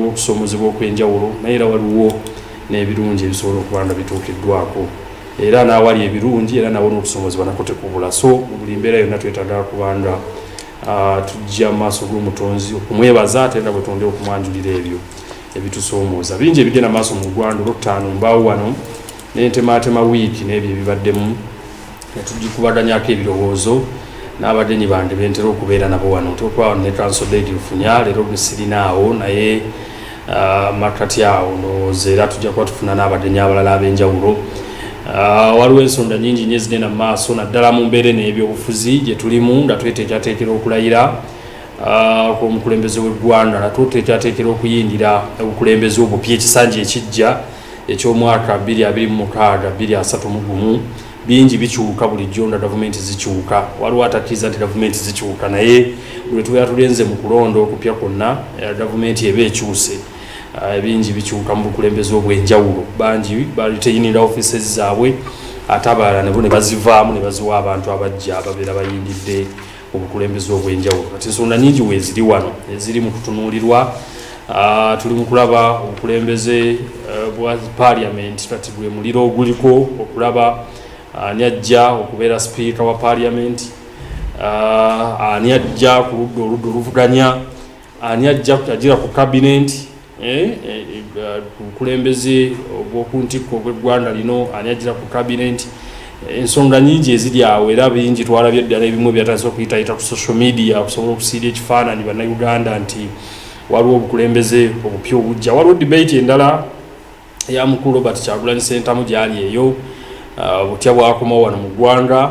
Waliwo okusoomozebwa okw'enjawulo, naye era waliwo n'ebirungi ebisobola okuba nga bituukiddwako, era n'awali ebirungi era nawo n'okusoomozebwa nakwo tekubula. So mu buli mbeera yonna twetaaga kubanga tujja mu maaso g'Omutonzi okumwebaza, ate nga bwe twongera okumwanjulira ebyo ebitusoomooza. Bingi ebigenda maaso mu ggwanga. Olwokutaano mbaawo wano nentematema wiiki n'ebyo ebibaddemu, netugikubaganyako ebirowoozo n'abagenyi bange bentera okubeera nabo wano. Ntera okuba wano ne Counsel David Lufunya, leero sirinaawo, naye makati awo ndowooza era tujja kuba tufuna n'abagenyi abalala ab'enjawulo. Waliwo ensonga nyingi nnyo ezigenda mu maaso, naddala mu mbeera eno ey'ebyobufuzi gye tulimu, nga tweteekerateekera okulayira kw'omukulembeze w'eggwanga, nga tweteekerateekera okuyingira obukulembeze obupya ekisanja ekijja eky'omwaka 2026 2031. Bingi bikyuka bulijjo nga gavumenti zikyuka. Waliwo atakkiriza nti gavumenti zikyuka, naye bwe tubeera tugenze mu kulonda okupya kwonna, gavumenti eba ekyuse. Ebingi bikyuka mu bukulembeze obw'enjawulo. Bangi baretaininga offices zaabwe, ate abalala nebo ne bazivaamu ne baziwa abantu abajja ababeera bayingidde obukulembeze obw'enjawulo. Kati ensonga nyingi weeziri wano eziri mu kutunuulirwa. Tuli mu kulaba obukulembeze bwa parliament. Kati gwe muliro oguliko okulaba ani ajja okubeera sipiika wa parliament, ani ajja ku ludda oludda oluvuganya, ani ajja agira ku cabinet, ku bukulembeze obw'oku ntikko obw'eggwanga lino, ani agira ku cabinet. Ensonga nyingi eziri awo, era bingi twalabye ddala ebimu byatandise okuyitayita ku social media okusobola okusiira ekifaananyi Bannayuganda nti waliwo obukulembeze obupya obujja. Waliwo debate endala eya mukulu Robert Kyagulanyi Sentamu gyali eyo, butya bwakomawo wano mu ggwanga.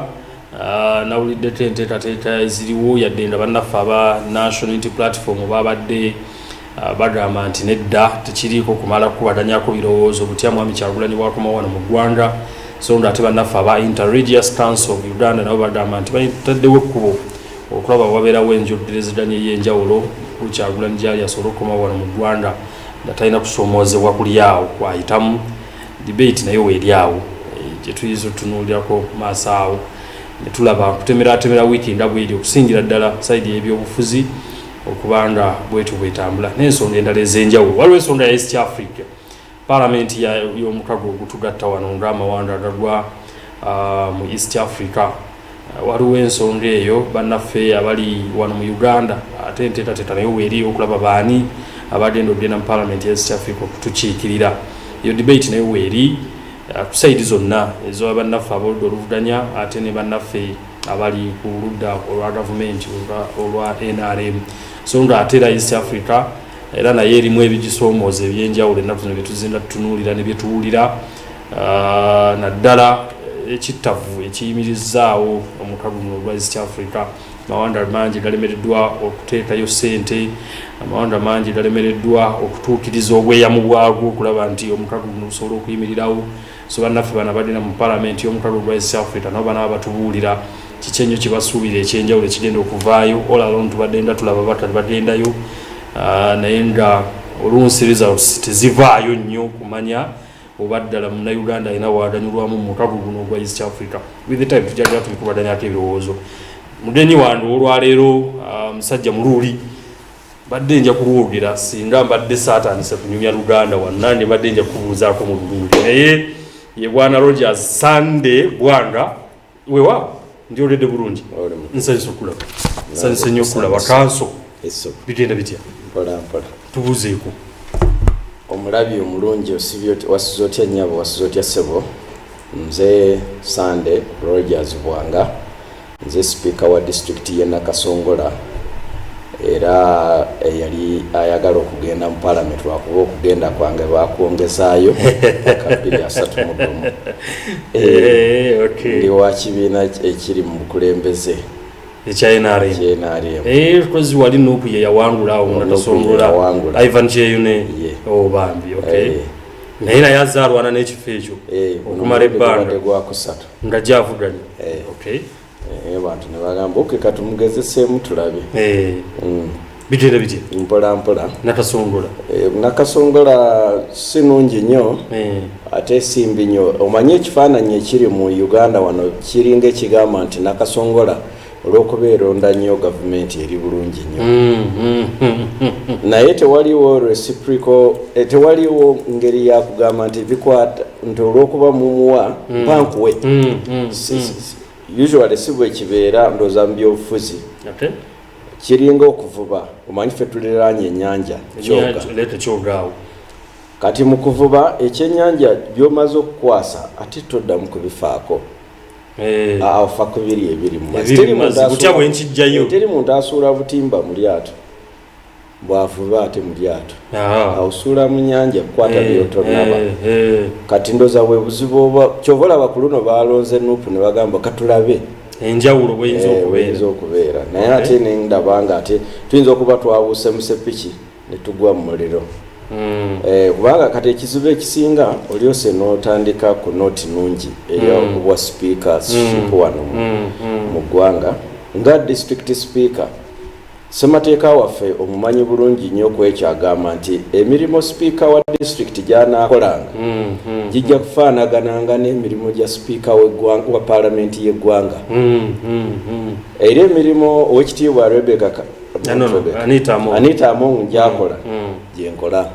Nawuliddeko enteekateeka eziriwo, yadde nga bannaffe aba National Unity Platform babadde bagamba nti nedda, tekiriiko kumala kukubaganyako birowoozo butya mwami Kyagulanyi bwakomawo wano mu ggwanga. So nga ate bannaffe aba Interreligious Council of Uganda nabo bagamba nti bataddewo ekkubo okulaba wabeerawo enjogerezeganya ey'enjawulo ku Kyagulanyi gyali asobole okukomawo wano mu ggwanga nga talina kusoomoozebwa kuli awo kwayitamu. Debate naye weeri awo gye tuyinza otutunuulirako maaso awo ne tulaba kutemeratemera wiiki nga bweri, okusingira ddala side y'ebyobufuzi okubanga bwetyo bwetambula n'ensonga endala ez'enjawulo. Waliwo ensonga ya East Africa, palamenti y'omukago ogutugatta wano ng'amawanga agagwa mu East Africa. Waliwo ensonga eyo, bannaffe abali wano mu Uganda, ate enteekateeka naye weeri okulaba baani abagenda okugenda mu palamenti ya East Africa okutukiikirira. Eyo debate naye weeri ku side zonna eza bannaffe aboludda oluvuganya ate ne bannaffe abali ku ludda olwa gavumenti olwa NRM. So nga ate era East Africa era naye erimu ebigisoomooza ebyenjawulo ennaku zino byetuzinda tutunuulira ne byetuwulira, naddala ekittavu ekiyimirizaawo omukago guno ogwa East Africa. Amawanga mangi galemereddwa okuteekayo ssente, amawanga mangi galemereddwa okutuukiriza obweyamu bwagwo okulaba nti omukago guno gusobola okuyimirirawo. So bannaffe bano abagenda mu palamenti y'omukago gwa East Africa nabo banaaba batubuulira kiki ennyo kye basuubira ekyenjawulo ekigenda okuvaayo. All along tubadde nga tulaba bakali bagendayo, naye nga oluusi results tezivaayo nnyo kumanya oba ddala Munnayuganda alina waaganyulwamu mu mukago guno ogwa East Africa. With the time tujja tubikubaganyako ebirowoozo. Mugenyi wange olwaleero musajja muluuli, mbadde nja kulwogera singa mbadde saatandise kunyumya Luganda wano, nange mbadde nja kubuuzaako mu Luluuli, naye ye Bwana Rogers Sunday Bwanga. Weewaawo, ndyogedde bulungi? Nsanyusa okulaba, nsanyuse nnyo okulaba, counsel. Bigenda bitya? Mpola mpola. Tubuuzeeko. Omulabi omulungi, osibye, wasuze otya nnyabo, wasuze otya ssebo? Nze Sunday Rogers Bwanga, nze sipiika wa disitulikiti y'e Nakasongola, era eyali ayagala okugenda mu palamenti, lwakuba okugenda kwange bakwongezaayo paka 2031. Ndi wa kibiina ekiri mu bukulembeze. Ekya NRM? Ekya NRM. Kozi wali NUP ye yawangula awo Nakasongola? Yawangula. Ivan Kyeyune? Ye. Oh, bambi, okay. Naye azze alwana n'ekifo ekyo okumala ebbanga. Gubadde gwakusatu. Nga gyavuganya. Okay. Abantu ne bagamba, "Okay, katumugezeseemu tulabe." Bigenda bitya? Mpola mpola. Nakasongola? Nakasongola si nungi nnyo, ate si mbi nnyo. Omanye ekifaananyi ekiri mu Uganda wano kiringa ekigamba nti Nakasongola Olw'okuba eronda nnyo, gavumenti eri bulungi nnyo, naye tewaliwo reciprocal, tewaliwo ngeri yakugamba nti bikwata nti olw'okuba mumuwa mpankuwe. Usually si bwe kibeera, ndowooza mu byobufuzi. Kiringa okuvuba, omanyi ffe tuliraanye ennyanja Kyoga. Leeta Kyogaawo. Kati mu kuvuba ekyennyanja by'omaze okukwasa ate toddamu kubifaako. Ofa ku biri ebiri mu mazzi. Ebiri Teri mu muntu mazzi, butya bwe nkijjayo? Teri muntu asuula butimba mu lyato bw'avuba ate mu lyato. Awusuula mu nnyanja kukwata byotonaba. Kati ndoza bwe buzibu oba kyova olaba ku luno balonze NUP ne bagamba katulabe enjawulo bweyinza okubeera. Bweyinza okubeera, naye ate nendaba nga ate tuyinza okuba twabuuse musepiki ne tugwa mu muliro. Kubanga kati ekizibu ekisinga olyose n'otandika ku note nungi ey'obwa speakership wano mu ggwanga nga district speaker. Ssemateeka waffe omumanyi bulungi nnyo ku ekyo, agamba nti emirimu sipiika wa disitulikiti gy'anaakolanga gijja kufaanagananga n'emirimu gya sipiika wa paalamenti y'eggwanga. Era emirimu owekitiibwa Rebecca No, no, Rebecca. Anita Among. Anita Among gyakola gyenkola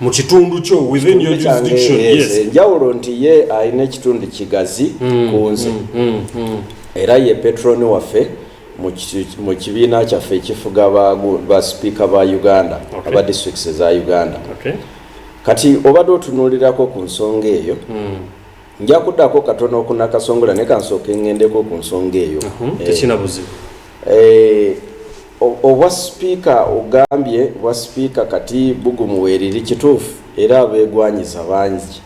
mu kitundu kyo, within your Kitundu kyange, jurisdiction. Yes. Enjawulo nti ye alina ekitundu kigazi ku nze, era ye patron waffe mu kibiina kyaffe ekifuga ba sipiika ba Uganda, aba districts eza Uganda. Kati obadde otunuulirako ku nsonga eyo. Nja kuddako katono okunakasongola, naye kansooke ŋŋendeko ku nsonga eyo. Tekina buzibu. Obwa sipiika, ogambye bwa sipiika kati bugumu weeriri, kituufu, era abeegwanyiza bangi,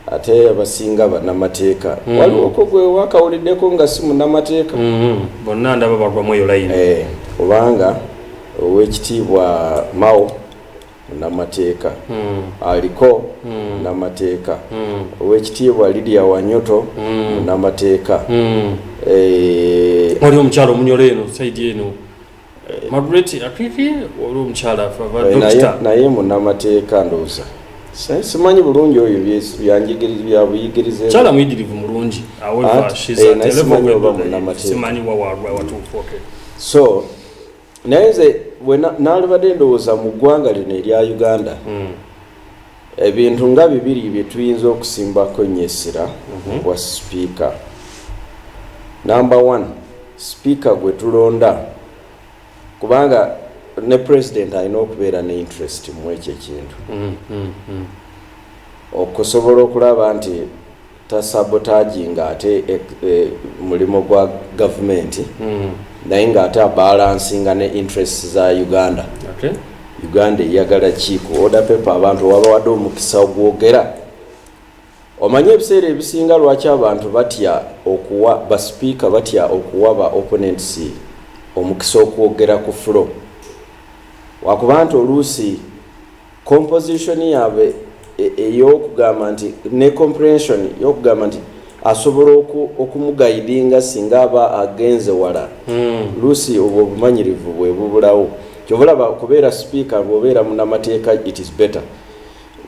ate abasinga bannamateeka. Waliwo gwe wakawuliddeko nga si munnamateeka? Bonna ndaba bagwamu eyo layini. Kubanga owekitiibwa Mao munnamateeka, aliko munnamateeka, owekitiibwa Lydia Wanyoto munnamateeka. Waliwo omukyala omunyolo eno side eno, Margaret Akiki, waliwo omukyala Naye dokita. Naye munnamateeka ndowooza. Simanyi bulungi oyo bya buyigirize. Mukyala muyigirivu mulungi. However, she's at naye a level simanyi oba where munnamateeka. Simanyi wa watuufu, okay. So naye nze bwe naalibadde ndowooza mu ggwanga lino erya Uganda, ebintu nga bibiri bye tuyinza okusimbako ennyo essira bwa sipiika. Number one, sipiika gwe tulonda, kubanga ne president alina okubeera ne interest mu ekyo ekintu okusobola okulaba nti tasabotaginga ate mulimu gwa gavumenti, naye ng'ate abalansinga ne interest za Uganda. Uganda eyagala ki ku order paper? Abantu wabawadde omukisa ogwogera. Omanye ebiseera ebisinga lwaki abantu batya okuwa basipiika, batya okuwa ba opponents omukisa okwogera ku floor? Wakuba nti oluusi composition yaabwe ey'okugamba nti ne comprehension y'okugamba nti asobola okumuguidinga singa aba agenze wala, luusi obwo obumanyirivu bwe bubulawo. Kyova olaba kubeera sipiika bw'obeera munnamateeka, it is better.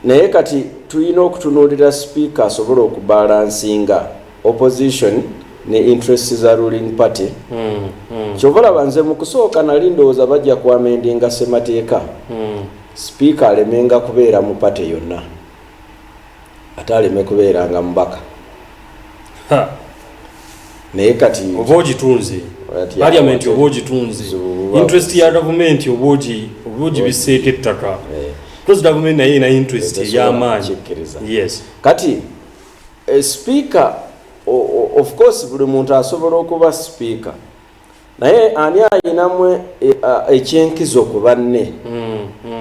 Naye kati tulina okutunuulira sipiika asobola okubalansinga opposition ne interest za ruling party. Kyova olaba nze mu kusooka nali ndowooza bajja kuamendinga ssemateeka, sipiika alemenga kubeera mu party yonna, ate aleme kubeeranga mubaka. Naye kati oba ogitunze Ati parliament, oba ogitunze, interest ya gavumenti oba ogibiseeko ettaka, because gavumenti naye erina interest Tesobola ey'amaanyi. kukikkiriza. Yes. Kati sipiika, of course buli muntu asobola okuba sipiika, naye ani ayinamu ekyenkizo ku banne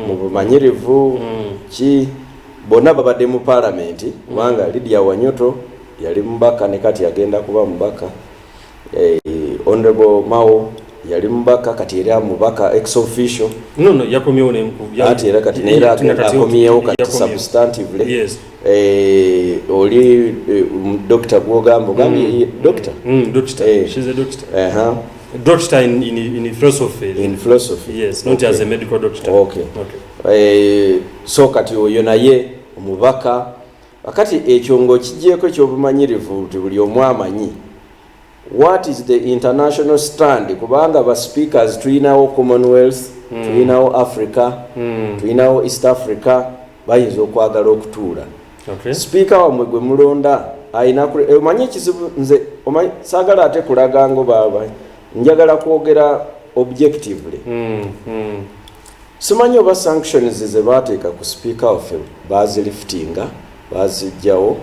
mu bumanyirivu? Ki bonna babadde mu paalamenti, kubanga Lydia Wanyoto yali mubaka ne kati agenda kuba mubaka. Honorable Mao yali mubaka, kati era mubaka ex officio. No, yakomyewo ne Ati era kati neera akomyewo kati substantively. Oli doctor gwogamba, ogambye doctor. Doctor. She's a doctor. Doctor in philosophy. In philosophy. Yes, not as a medical doctor. Okay. So kati oyo naye omubaka. Kati ekyo ng'okigyeko ekyobumanyirivu nti buli omu amanyi, What is the international stand? Kubanga ba speakers tulinawo Commonwealth, tulinawo Africa, tulinawo East Africa, bayinza okwagala okutuula. Sipiika wammwe gwe mulonda ayina omanyi ekizibu, nze omanyi saagala ate kulaga ngo baba, njagala kwogera objectively. Simanyi oba sanctions ze baateeka ku sipiika waffe baziliftinga, bazijjawo,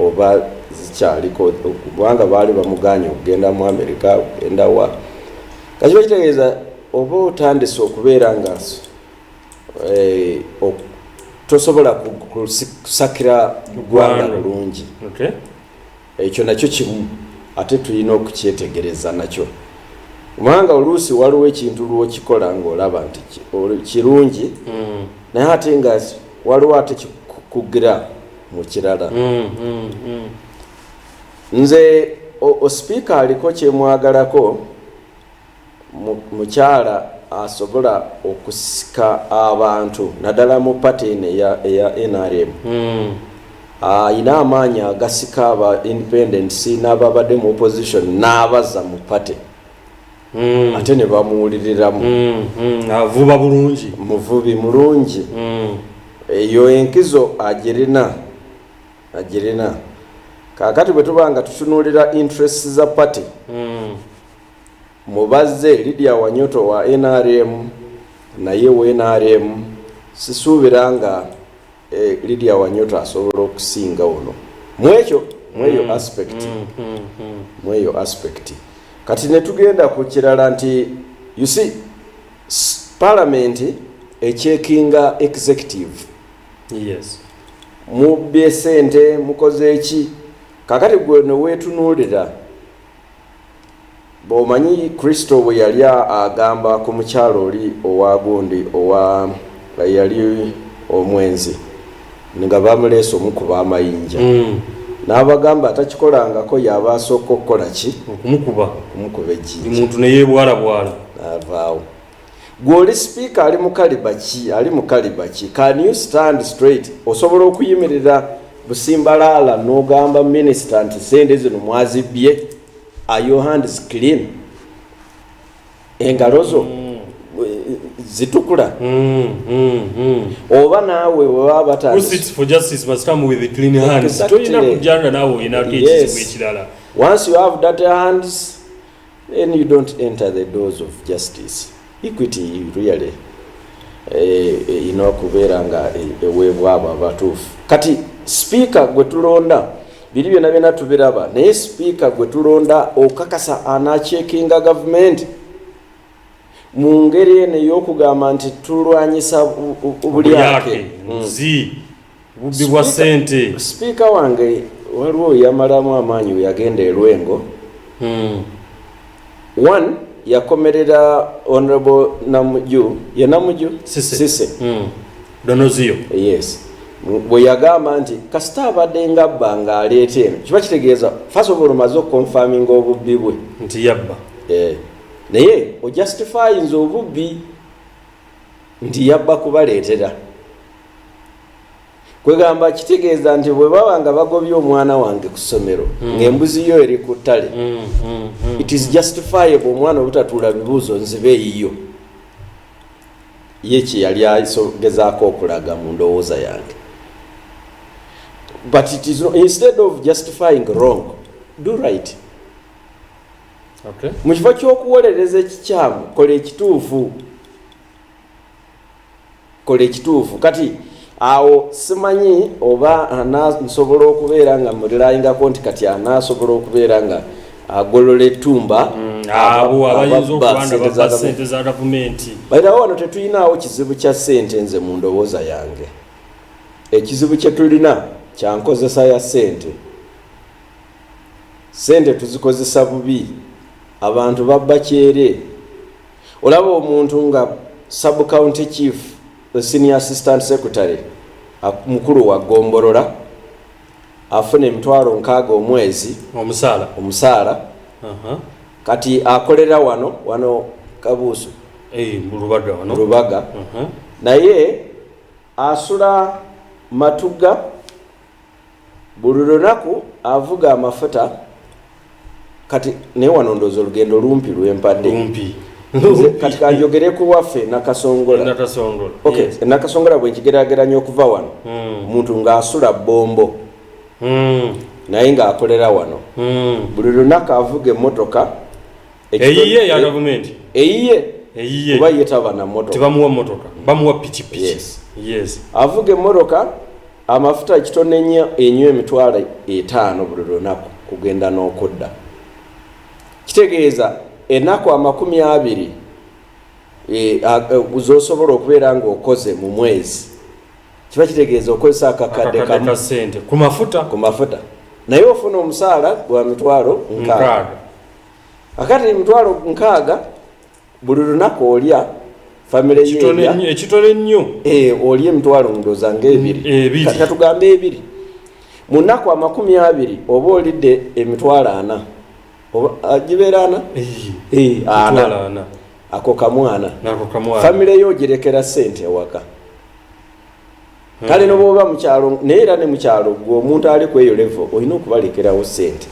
oba zikyaliko, kubanga baali bamuganye okugenda mu America, okugenda wa. Kakiba kitegeeza oba otandise okubeera nga tosobola kusakira ggwanga Ggwanga. bulungi. Ekyo nakyo kimu ate tulina okukyetegereza nakyo, kubanga oluusi waliwo ekintu lwokikola ng'olaba nti kirungi, naye ate nga waliwo ate kikukugira mu kirala. Nze osipiika aliko kyemwagalako, mukyala asobola okusika abantu, naddala mu party eno eya NRM. Ayina amaanyi agasika aba independents n'ababadde mu opposition n'abaza mu party, ate ne bamuwuliriramu. Avuba bulungi. Muvubi mulungi. Eyo enkizo agirina, agirina. Kaakati bwe tuba nga tutunuulira interests za party, mubaze Lydia Wanyoto wa NRM, naye wa NRM, sisuubira nga Lydia Wanyoto asobola okusinga ono mwekyo, mweyo aspect. Mweyo aspect. Kati ne tugenda ku kirala nti, you see, parliament echeckinga executive. Mubbye sente, mukoze eki? Kakati gwe neweetunuulira, bw'omanyi Kristo bwe yali agamba ku mukyalo oli owa gundi, owa yali omwenzi, nga bamuleese omukuba amayinja, n'abagamba atakikolangako yaba asooka okukola ki? Okumukuba. Okumukuba Buli ejjinja. Muntu neyeebwalabwala. N'avaawo. Gwe oli sipiika, ali mu caliber ki? Ali mu caliber ki? Can you stand straight? Osobola okuyimirira busimbalaala n'ogamba minisita nti sente zino mwazibbye? Are your hands clean? Engalo zo zitukula? Oba naawe webaba Who batandise sits for justice must come with clean hands. Exactly. Tolina kujja nga naawe olinako ekizibu ekirala. Once you have dirty hands, then you don't enter the doors of justice. Equity really erina okubeera nga eweebwa abo abatuufu. Kati sipiika gwe tulonda, biri byonna byonna tubiraba, naye sipiika gwe tulonda okakasa anacheckinga gavumenti mu ngeri eno ey'okugamba nti tulwanyisa obulyake? Obulyake, nguzi, bubbi bwa ssente. Sipiika wange waliwo yamalamu amaanyi we yagenda e Lwengo. One, yakomerera Honorable Namuju, ye Namuju. Sise. Sise. Donoziyo. Yes, bwe yagamba nti kasita abadde ngabba ng'aleeta eno, kiba kitegeeza first of all omaze okuconfirminga obubbi bwe. Nti yabba. Eh, naye ojustifyinze obubbi nti yabba kubaleetera. Kwegamba kitegeeza nti bwe baba nga bagobye omwana wange ku ssomero, ng'embuzi yo eri ku ttale, it is justifiable omwana obutatuula bibuuzo, nzibe eyiyo. Ye kye yali agezaako okulaga mu ndowooza yange. But it is not, instead of justifying wrong, do right. Mu kifo ky'okuwolereza ekikyamu, kola ekituufu, kola ekituufu. Kati awo simanyi oba nsobola okubeera nga murelyingako nti kati anaasobola okubeera nga agolola ettumba. Abo abayinza ababba okuba nga ssente babba za gavumenti. ssente za gavumenti. Bairawo wano tetulinawo kizibu kya ssente. Nze mu ndowooza yange, ekizibu kye tulina kyankozesa ya ssente. Ssente tuzikozesa bubi, abantu babba kyere. Olaba omuntu nga sub county chief, senior assistant secretary, mukulu wa gombolola, afuna 60,000 omwezi. Omusaala. Omusaala. Kati akolera wano wano Kabuusu. Eh, mu Lubaga wano. Lubaga. Naye asula Matuga, buli lunaku avuga amafuta. Kati naye wano ndowooza olugendo lumpi lwempadde. Lumpi. Nze kati kanjogere ku waffe Nakasongola. Nakasongola. Okay. Nakasongola bwe nkigeraageranya okuva wano, omuntu ng'asula Bombo naye ng'akolera wano, buli lunaku avuga emmotoka. Eyiye ya gavumenti. Eyiye. Eyiye. Kuba ye taba na mmotoka. Tebamuwa mmotoka, bamuwa pikipiki. Yes. Yes. Avuga emmotoka, amafuta ekitono ennyo enywa 50,000 buli lunaku kugenda n'okudda. Kitegeeza ennaku 20 z'osobola okubeera ng'okoze mu mwezi, kiba kitegeeza okozesa akakadde akakadde kamu ka sente ku mafuta. Ku mafuta, naye ofuna omusaala gwa 60,000. 60. Akati 60,000 buli lunaku olya, famire ekitono yerya. Ennyo, ekitono ennyo. Olya emitwalo ndowooza ngaebiri. Ebiri. Katugambe ebiri. Mu nnaku 20 oba olidde 40,000, oba gibeera ana. Eyi, 40. 40,000. Ako kamwana. Nako kamwana. Famire yo ogirekera sente ewaka. Kale nobwoba mukyalo, naye era ne mukyalo gwe omuntu ali ku eyo level olina okubalekerawo sente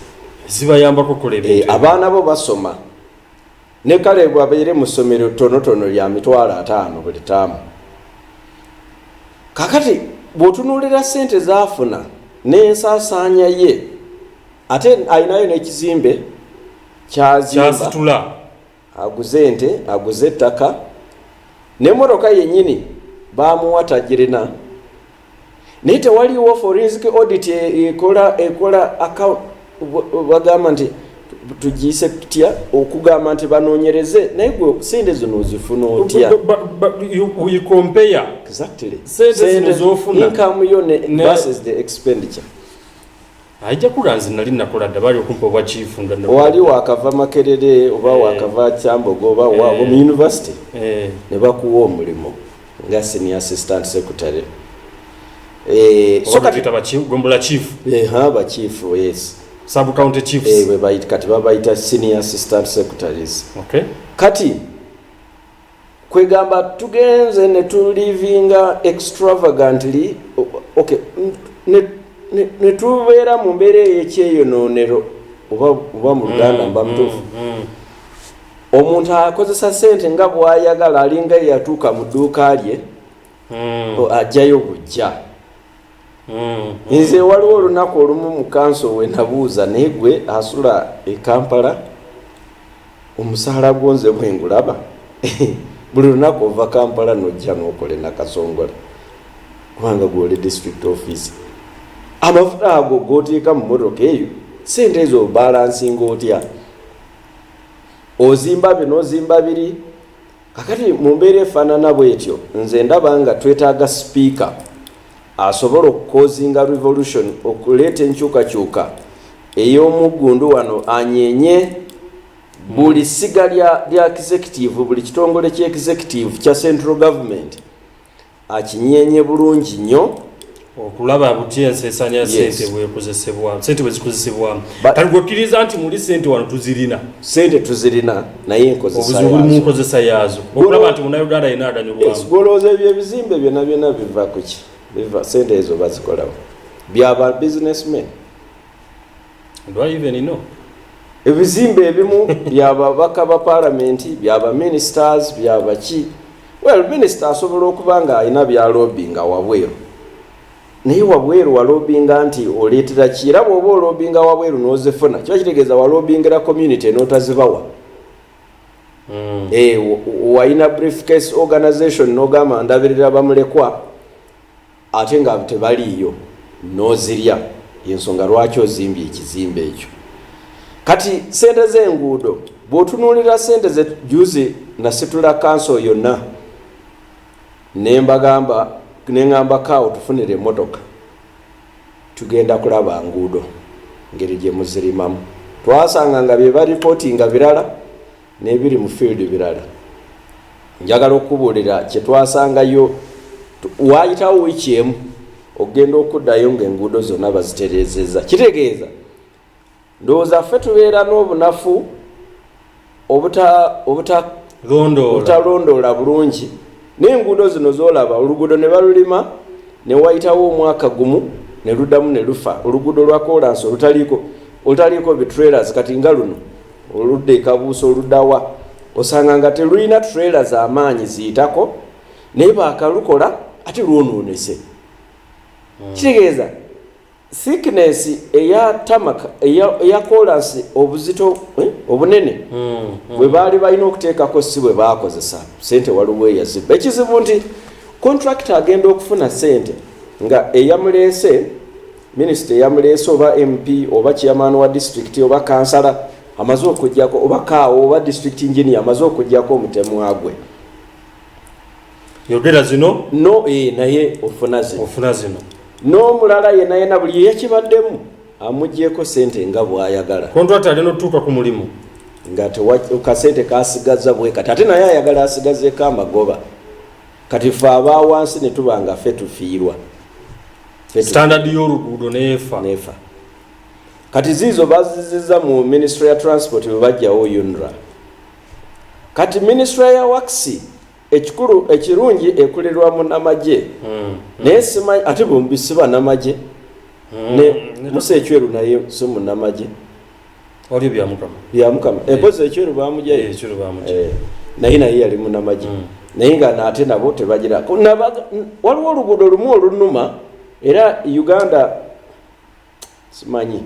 zibayambako okukola ebintu. Abaana bo basoma, ne kale bwabeere mu ssomero ttonotono lya 50,000 buli taamu. Kakati bw'otunuulira sente zaafuna n'ensaasaanya ye, ate alinayo n'ekizimbe kyazimba. Kyasitula. Aguze ente, aguze ettaka, n'emmotoka yennyini bamuwa tagirina, naye tewaliwo forensic audit ekola account. Bagamba nti tugiyise tutya okugamba nti banoonyereze, naye gwe sente zino ozifuna otya? We compare. Exactly. Sente zino z'ofuna. Income yo versus the expenditure. Ajja kula, nze nali nakola dda, baali okumpa obwa chief nga nakola. Wali wakava Makerere oba wakava Kyambogo oba wa mu university, ne bakuwa omulimu nga senior assistant secretary. So oba kati tuyita gombola chief. Bachief, yes. Sub county chiefs. Bwe bayita, kati babayita senior assistant secretaries. Kati kwegamba tugenze ne tulivinga extravagantly, okay, ne tubeera mu mbeera ey'ekyeyonoonero, oba mu Luganda mba mutuufu? Omuntu akozesa sente nga bw'ayagala, alinga eyatuuka mu dduuka lye, ajjayo bujja. Nze waliwo olunaku olumu mu kanso we nabuuza, naye gwe asula e Kampala, omusaala gwo nze bwe ngulaba, buli lunaku ova Kampala nojja n'okola e Nakasongola, kubanga gwoli district office, amafuta ago goteeka mu motoka eyo, sente ezo obalansinga otya? Ozimba bino, ozimba biri. Kakati mu mbeera efaanana bwetyo, nze ndaba nga twetaaga sipiika asobola okukozinga revolution, okuleeta enkyukakyuka ey'omuggundu wano, anyenye buli ssiga lya executive, buli kitongole kya executive kya central government akinyenye bulungi nnyo. Okulaba butya enseesanya ya sente bwekozesebwa, sente bwe zikozesebwamu. Kati gweokkiriza nti muli sente wano tuzirina? Sente tuzirina, naye enkozesa obuzibu buli mu yaazo. Nkozesa yaazo, okulaba nti munnayuganda yenna aganyulwamu. Golowooza ebyo ebizimbe byonna byonna biva ku ki? Biva sente ezo bazikolawo byaba businessmen. Do I even know? Ebizimbe ebimu byababaka ba palamenti, byaba ministers, byabaki. Well, minister asobola okuba nga alina byalobinga wabweru, naye wabweru walobinga nti oleetera ki? Era bw'oba olobinga wabweru n'ozifuna, kiba kitegeeza walobingira community n'otazibawa. Walina briefcase organization n'ogamba ndabirira bamulekwa, ate nga tebaliiyo, n'ozirya. Yensonga lwaki ozimbye ekizimbe ekyo. Kati sente z'enguudo, bw'otunuulira sente ze juzi nasitula kanso yonna nembagamba, neŋŋamba kaawo tufunire emmotoka, tugenda kulaba nguudo ngeri gye muzirimamu. Twasanga nga bye baripootinga birala n'ebiri mu field birala. Njagala okubuulira kye twasangayo. Waayitawo wiiki emu, okugenda okuddayo ng'enguudo zonna bazitereezezza. Kitegeeza ndowooza ffe tubeera n'obunafu londoola. Obutalondoola bulungi. N'enguudo zino zolaba, oluguudo ne balulima ne wayitawo omwaka gumu ne luddamu ne lufa, oluguudo lwa kolansi olutaliiko. Olutaliiko bitrailers, kati nga luno oludda ekabuusa, oluddawa, osanga nga telulina trailers amaanyi ziyitako, naye bakalukola ate lwonoonese. Kitegeeza thickness eya tarmac, eya kolansi, obuzito obunene bwe baali balina okuteekako si bwe bakozesa. Sente waliwo eyazibba. Ekizibu nti contractor agenda okufuna sente nga eyamuleese, minisita eyamuleese, oba MP, oba chairman wa district, oba kansala amaze okugjako, oba kaawo, oba district engineer amaze okugjako omutemwa gwe. Yogera zino. No, naye ofuna zino. Ofuna zino. N'omulala yena yena buli yeyakibaddemu amugyeko sente nga bw'ayagala. Contractor alina otutuuka ku mulimu. Nga kasente kasigaza bwe kati, ate naye ayagala asigazeeko amagoba. Kati fe abawansi ne tuba nga ffe tufiirwa. Standard y'oluguudo neefa. Nefa. Kati ziizo baziziza mu Ministry ya Transport bwe bajjawo UNRA. Kati Ministry ya Works, ekikulu ekirungi, ekulirwa munamagye. Naye simanyi ate bombi si banamagye. Ne Musa Ecweru naye si munamagye. Waliyo Byamukama. Byamukama empozi Ecweru bamugyayo. Ecweru bamugya. Naye yali munamagye. Naye nga naate nabo tebagira. Waliwo oluguudo lumu olunuma era Uganda simanyi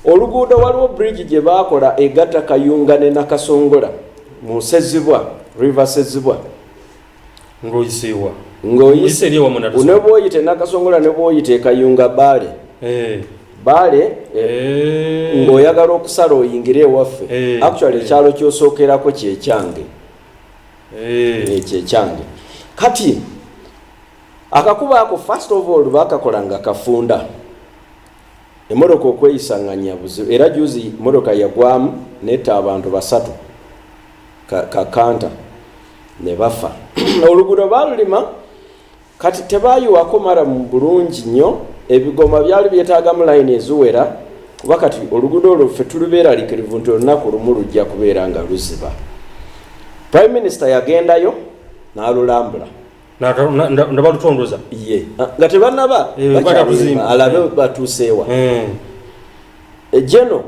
oluguudo, waliwo bridge gye bakola egatta Kayunga ne Nakasongola mu Sezibwa River, Sezibwa. Ng'oyiseewa? Ng'oyise Oyise eri ewamu. Ne bwoyita e Nakasongola ne bwoyita e Kayunga, Baale, Baale, ng'oyagala okusala oyingire ewaffe. Actually, ekyalo kyosookerako kyekyange. Kyekyange. Kati akakuba ako, first of all, bakakola nga kafunda, emotoka okweyisanganya buzibu. Era juzi motoka yagwamu netta abantu basatu, kakanta ne bafa. Oluguudo balulima, kati tebayiwako murram bulungi nnyo. Ebigoma byali byetaagamu layini eziwera, kuba kati oluguudo olwo ffe tulubeeraliikirivu nti olunaku lumu lujja kubeera nga luziba. Prime Minister yagendayo n'alulambula. Nga balutongoza. Ye nga tebannaba bakyalima, bakyalima, alabe batuuseewa. Geno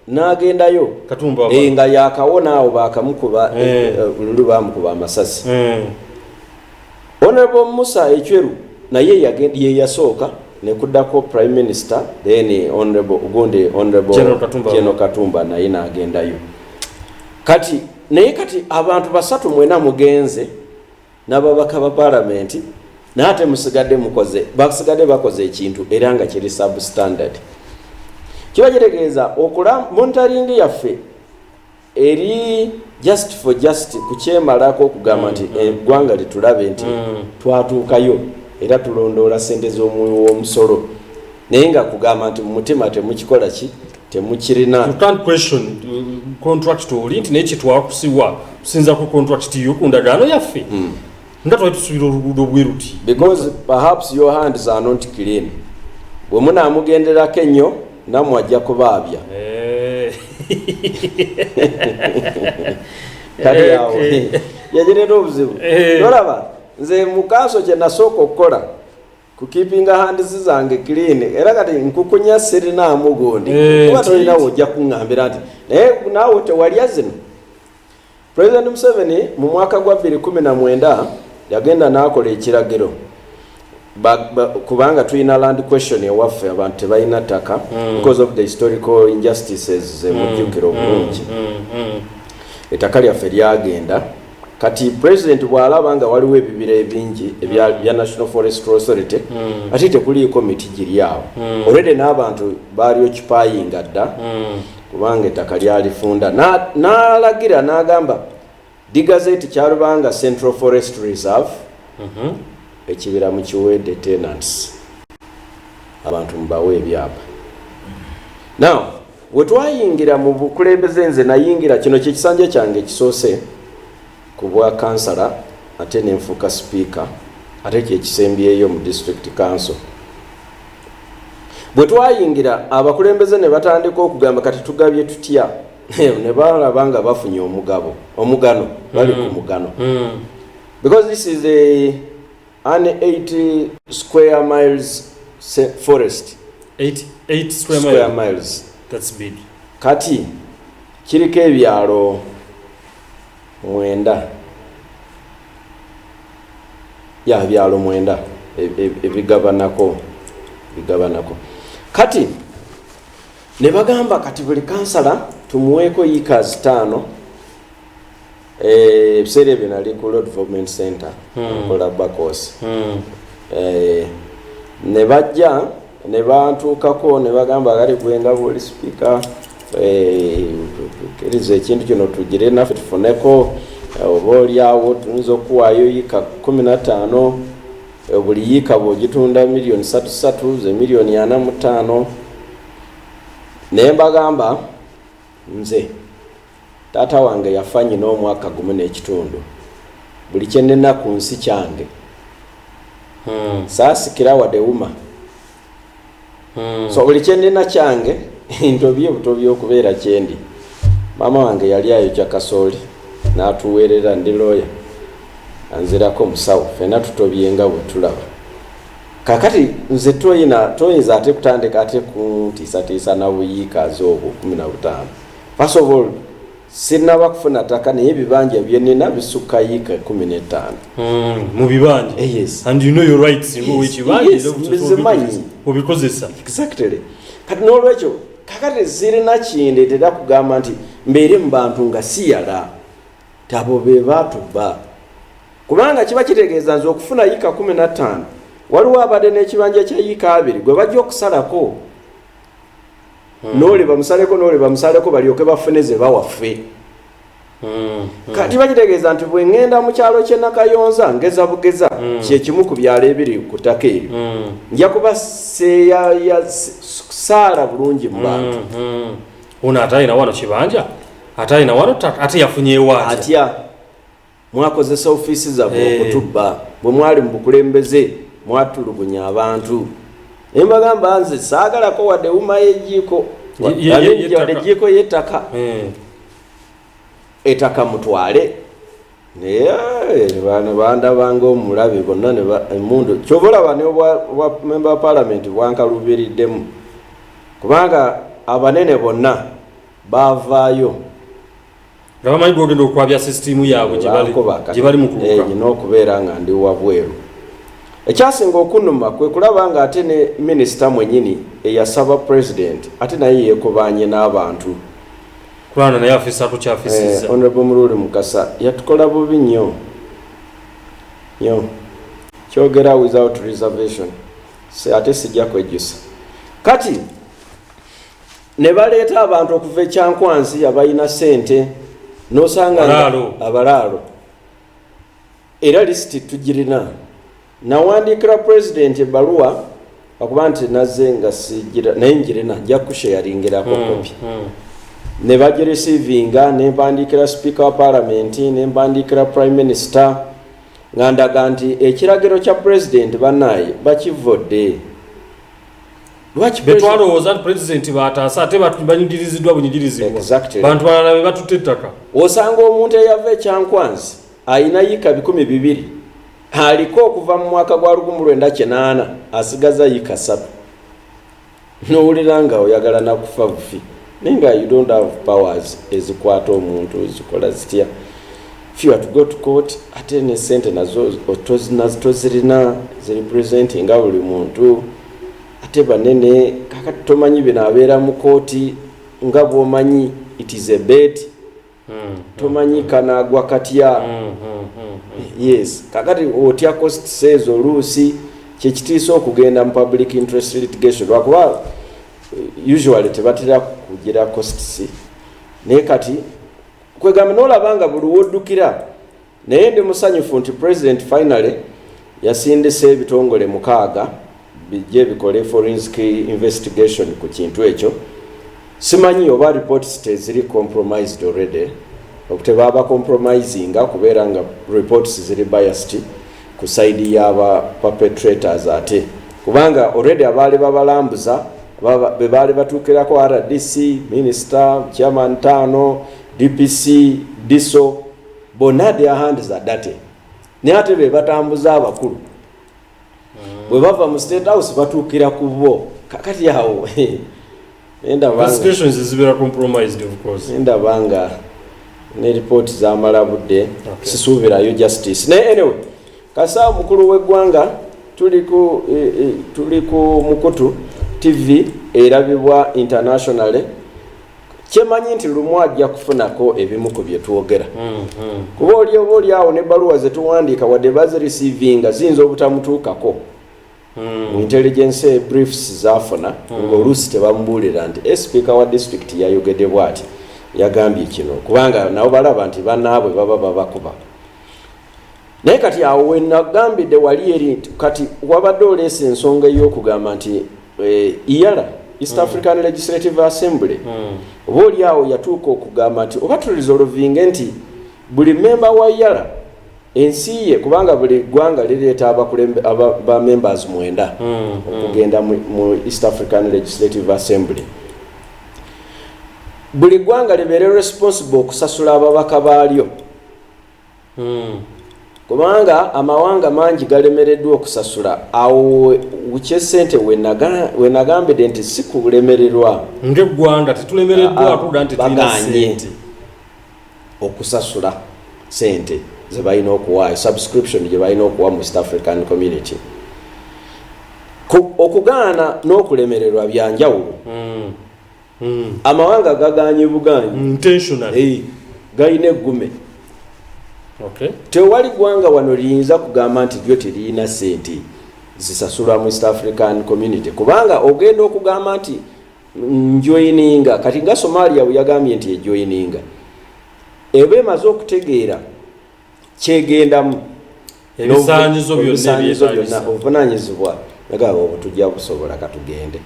n'agendayo. Katumba. Nga yakawona awo bakamukuba. Lulu bamukuba amasasi. Honorable Musa Ecweru naye ye yasooka, nekuddako Prime Minister, then Honorable gundi, Honorable General Katumba. General Katumba naye n'agendayo. Kati naye kati abantu basatu mwena mugenze n'ababaka ba palamenti, naye ate musigadde mukoze, basigadde bakoze ekintu era nga kiri substandard. Kiba kitegeeza okula monitoring yaffe eri just for just kukyemalako, okugamba nti eggwanga litulabe nti twatuukayo era tulondoola sente z'omuwi w'omusolo, naye nga kugamba nti mu mutima temukikola ki, temukirina. You can't question contract oli nti naye kyetwakusiwa kusinza ku contract yo, ku ndagaano yaffe, nga twali tusuubira oluguudo bwe luti. Because perhaps your hands are not clean. Bwe munaamugenderako ennyo, nammwe ajja kubaabya. Kati awo yagireeta obuzibu. Olaba nze mu kanso kye nasooka okukola kukeepinga hands zange clean, era kati nkukunya sirinaamu gundi. Kuba tolinawo ojja kuŋŋambira nti naye naawe tewalya zino. President Museveni mu mwaka gwa 2019 yagenda n'akola ekiragiro. Kubanga tulina land question ewaffe, abantu tebalina ttaka because of the historical injustices zemujjukira obulungi. Ettaka lyaffe lyagenda. Kati president bw'alaba nga waliwo ebibira ebingi ebya National Forest Authority, ate tekuliiko miti giri awo already, n'abantu baali occupyinga dda, kubanga ettaka lyalifunda. N'alagira n'agamba degazette Kyalubanga Central Forest Reserve, ekibira mukiwedde tenants, abantu mubawe ebyapa. Now we twayingira mu bukulembeze, nze nayingira, kino kyekisanja kyange ekisoose ku bwa kansala, ate nenfuuka sipiika, ate kyekisembyeyo mu district council. Bwe twayingira, abakulembeze ne batandika okugamba kati tugabye tutya, ne balaba nga bafunye omugabo, omugano, bali ku mugano. Because this is an 80 square miles forest. 8 square square mile. Miles. That's big. Kati kiriko ebyalo 9, ya byalo 9 ebigabanako bigabanako. Kati ne bagamba kati buli kansala tumuweeko yiika 5. Ebiseera ebyo nali ku Road Development Center, nkola bakosi. Ne bajja ne bantuukako ne bagamba, kale gwe nga bwoli sipiika, kkiriza ekintu kino tugire naffe tufuneko, oba oliawo tuyinza okuwaayo yiika 15, buli yiika bw'ogitunda miliyoni 3 3, ze miliyoni 45. Naye mbagamba, nze taata wange yafa nyina omwaka gumu n'ekitundu, buli kye nnina ku nsi kyange. Saasikira wadde wuma. So buli kye nnina kyange, ntobye butobi okubeera kyendi. Maama wange yali ayokya kasooli n'atuweerera, ndi looya anzirako musawo, ffenna tutobye nga bwe tulaba. Kakati nze toyina toyinza ate kutandika ate kuntiisatiisa na buyiikaazi obwo 15. First of all, sinnaba kufuna ttaka, naye ebibanja byenina bisukka yiika 15. Mu bibanja? Yes. And you know your rights ng'owekibanja? Yes, mbizimanyi. Obikozesa. Exactly. Kati n'olwekyo kakati zirina kindeetera kugamba nti mbeere mu bantu nga siyala tabo be baatubba, kubanga kiba kitegeeza nze okufuna yiika 15, waliwo abadde n'ekibanja kya yiika 20 gwe bajja okusalako, n'ole bamusaleko, n'ole bamusaleko, balyoke bafune ze bawaffe. Kati bakitegeeza nti bwe ŋŋenda mu kyalo ky'e Nakayonza, ngeza bugeza, kyekimu ku byalo ebiri ku ttaka eryo, nja kuba saala bulungi mu bantu. Ono ate alina wano kibanja, ate alina wano ttaka, ate yafunyeewo atya? Atya? Mwakozesa ofiisi zammwe okutubba. Bwe mwali mu bukulembeze mwatulugunya abantu. Naye mbagamba, nze saagalako wadde wuma y'ejjiiko, Y'ettaka. wadde ejjiiko y'ettaka. Ettaka mutwale. Naye bano bandabanga omulabe bonna ne emundu. Kyova olaba ne obwa member wa parliament bwankalubiriddemu, kubanga abanene bonna bavaayo. Nga bamanyi gwogenda okwabya sisitimu yaabwe gye bali Bankuba kati. gye bali mu kuluka. Nina okubeera nga ndi wabweru. Ekyasinga okunuma kwe kulaba nga ate ne minisita mwenyini eyasaba president ate naye yeekobanye n'abantu. Kulwana naye afiisaako kyafisizza. Honorable Muruli Mukasa yatukola bubi nnyo nnyo, kyogera without reservation. Ate sijja kwejjusa. Kati ne baleeta abantu okuva ekyankwanzi abalina sente, nosanga Abalaalo. Abalaalo. Era lisiti tugirina. Nawandiikira president ebbaluwa, akuba nti nazze nga sigira, naye njirina, nja kusharingirako kopi. Ne bagireceivinga, nempandiikira speaker wa parliament, nempandiikira prime minister, nga ndaga nti ekiragiro kya president bannaye bakivodde. Lwaki Betwalowooza nti pulezidenti bataasa, ate banyigiriziddwa bunyigirizibwa. Exactly. Bantu balala be batutte ettaka. Osanga omuntu eyava ekyankwanzi ayina yiika 200,000, aliko okuva mu mwaka gwa 1980, asigaza yiika 3, nowulira nga oyagala nakufa bufi, naye nga you don't have powers ezikwata omuntu, zikola zitya if you are to go to court? Ate ne sente nazo tozirina zirepresentinga buli muntu, ate banene. Kakati tomanyi bino abeera mu kooti nga bwomanyi it is a bet, tomanyi kanagwa katya. Yes, kakati otya costs ezo. Oluusi kyekitiisa okugenda mu public interest litigation, lwakuba usually tebatera kugira costs. Naye kati kwegamba nolaba nga buli woddukira. Naye ndi musanyufu nti president finally yasindise ebitongole 6 bijje bikole forensic investigation ku kintu ekyo. Simanyi oba reports teziri compromised already, tebaba compromisinga, kubeera nga reports ziri biased ku side y'aba perpetrators, ate kubanga already abaali babalambuza be baali batuukirako RDC, minister, chairman tano, DPC, DISO, bonna their hands are dirty. Naye ate be batambuza abakulu, bwe bava mu State House batuukira ku bo. Kakati awo Investigations zibeera compromised, of course. Ndaba nga ne ripooti zamala budde. Sisuubirayo justice. Naye anyway, kasa mukulu w'eggwanga, tuli ku mukutu TV erabibwa internationally. Kyemanyi nti lumu ajja kufunako ebimu ku bye twogera, kuba oli oba oli awo n'ebbaluwa zetuwandiika, wadde bazireceivinga, ziyinza obutamutuukako. Mu intelligence briefs zafuna, ng'oluusi tebamubuulira nti speaker wa district yayogedde bwati, yagambye kino, kubanga nabo balaba nti bannaabwe baba babakuba. Naye kati awo wenagambidde wali eri nti kati wabadde oleesa ensonga ey'okugamba nti EALA, East African Legislative Assembly, oba oli awo yatuuka okugamba nti oba turesolvinge nti buli memba wa EALA ensi ye, kubanga buli ggwanga lireeta ba members 9 okugenda mu East African Legislative Assembly, buli ggwanga libeere responsible okusasula ababaka baalyo, kubanga amawanga mangi galemereddwa okusasula. Awo kyesente wenagambidde nti si kulemererwa Ng'eggwanga tetulemereddwa tuda nti tulina Baganye ssente. okusasula sente ze balina okuwaayo, subscription gye balina okuwa mu East African Community. Okugaana n'okulemererwa byanjawulo. Amawanga gaganye buganyi. Intentionally. Galina eggume. Tewali ggwanga wano liyinza kugamba nti lyo teririna sente zisasulwa mu East African Community, kubanga ogenda okugamba nti njoininga, kati nga Somalia bwe yagambye nti ejoininga, eba emaze okutegeera kyegendamu. Ebisaanyizo byonna Ebisaanyizo byonna, ebyetaagisa. obuvunanyizibwa, nagamba obwo tujja busobola, katugende.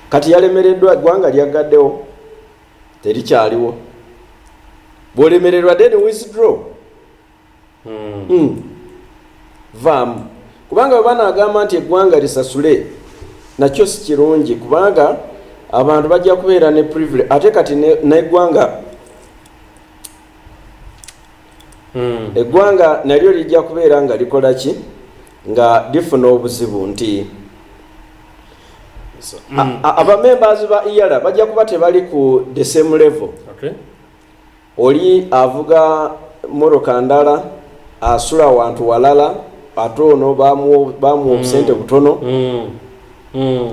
Kati yalemereddwa, eggwanga lyaggaddewo, terikyaliwo. Bw'olemererwa, then withdraw. Vaamu, kubanga bwe banaagamba nti eggwanga lisasule, nakyo si kirungi, kubanga abantu bajja kubeera ne privilege. Ate kati n'eggwanga eggwanga nalyo lijja kubeera nga likola ki, nga lifuna obuzibu nti abamembers ba EALA bajja kuba tebali ku the same level. Oli avuga motoka ndala, asula wantu walala, ate ono bamuwa obusente butono.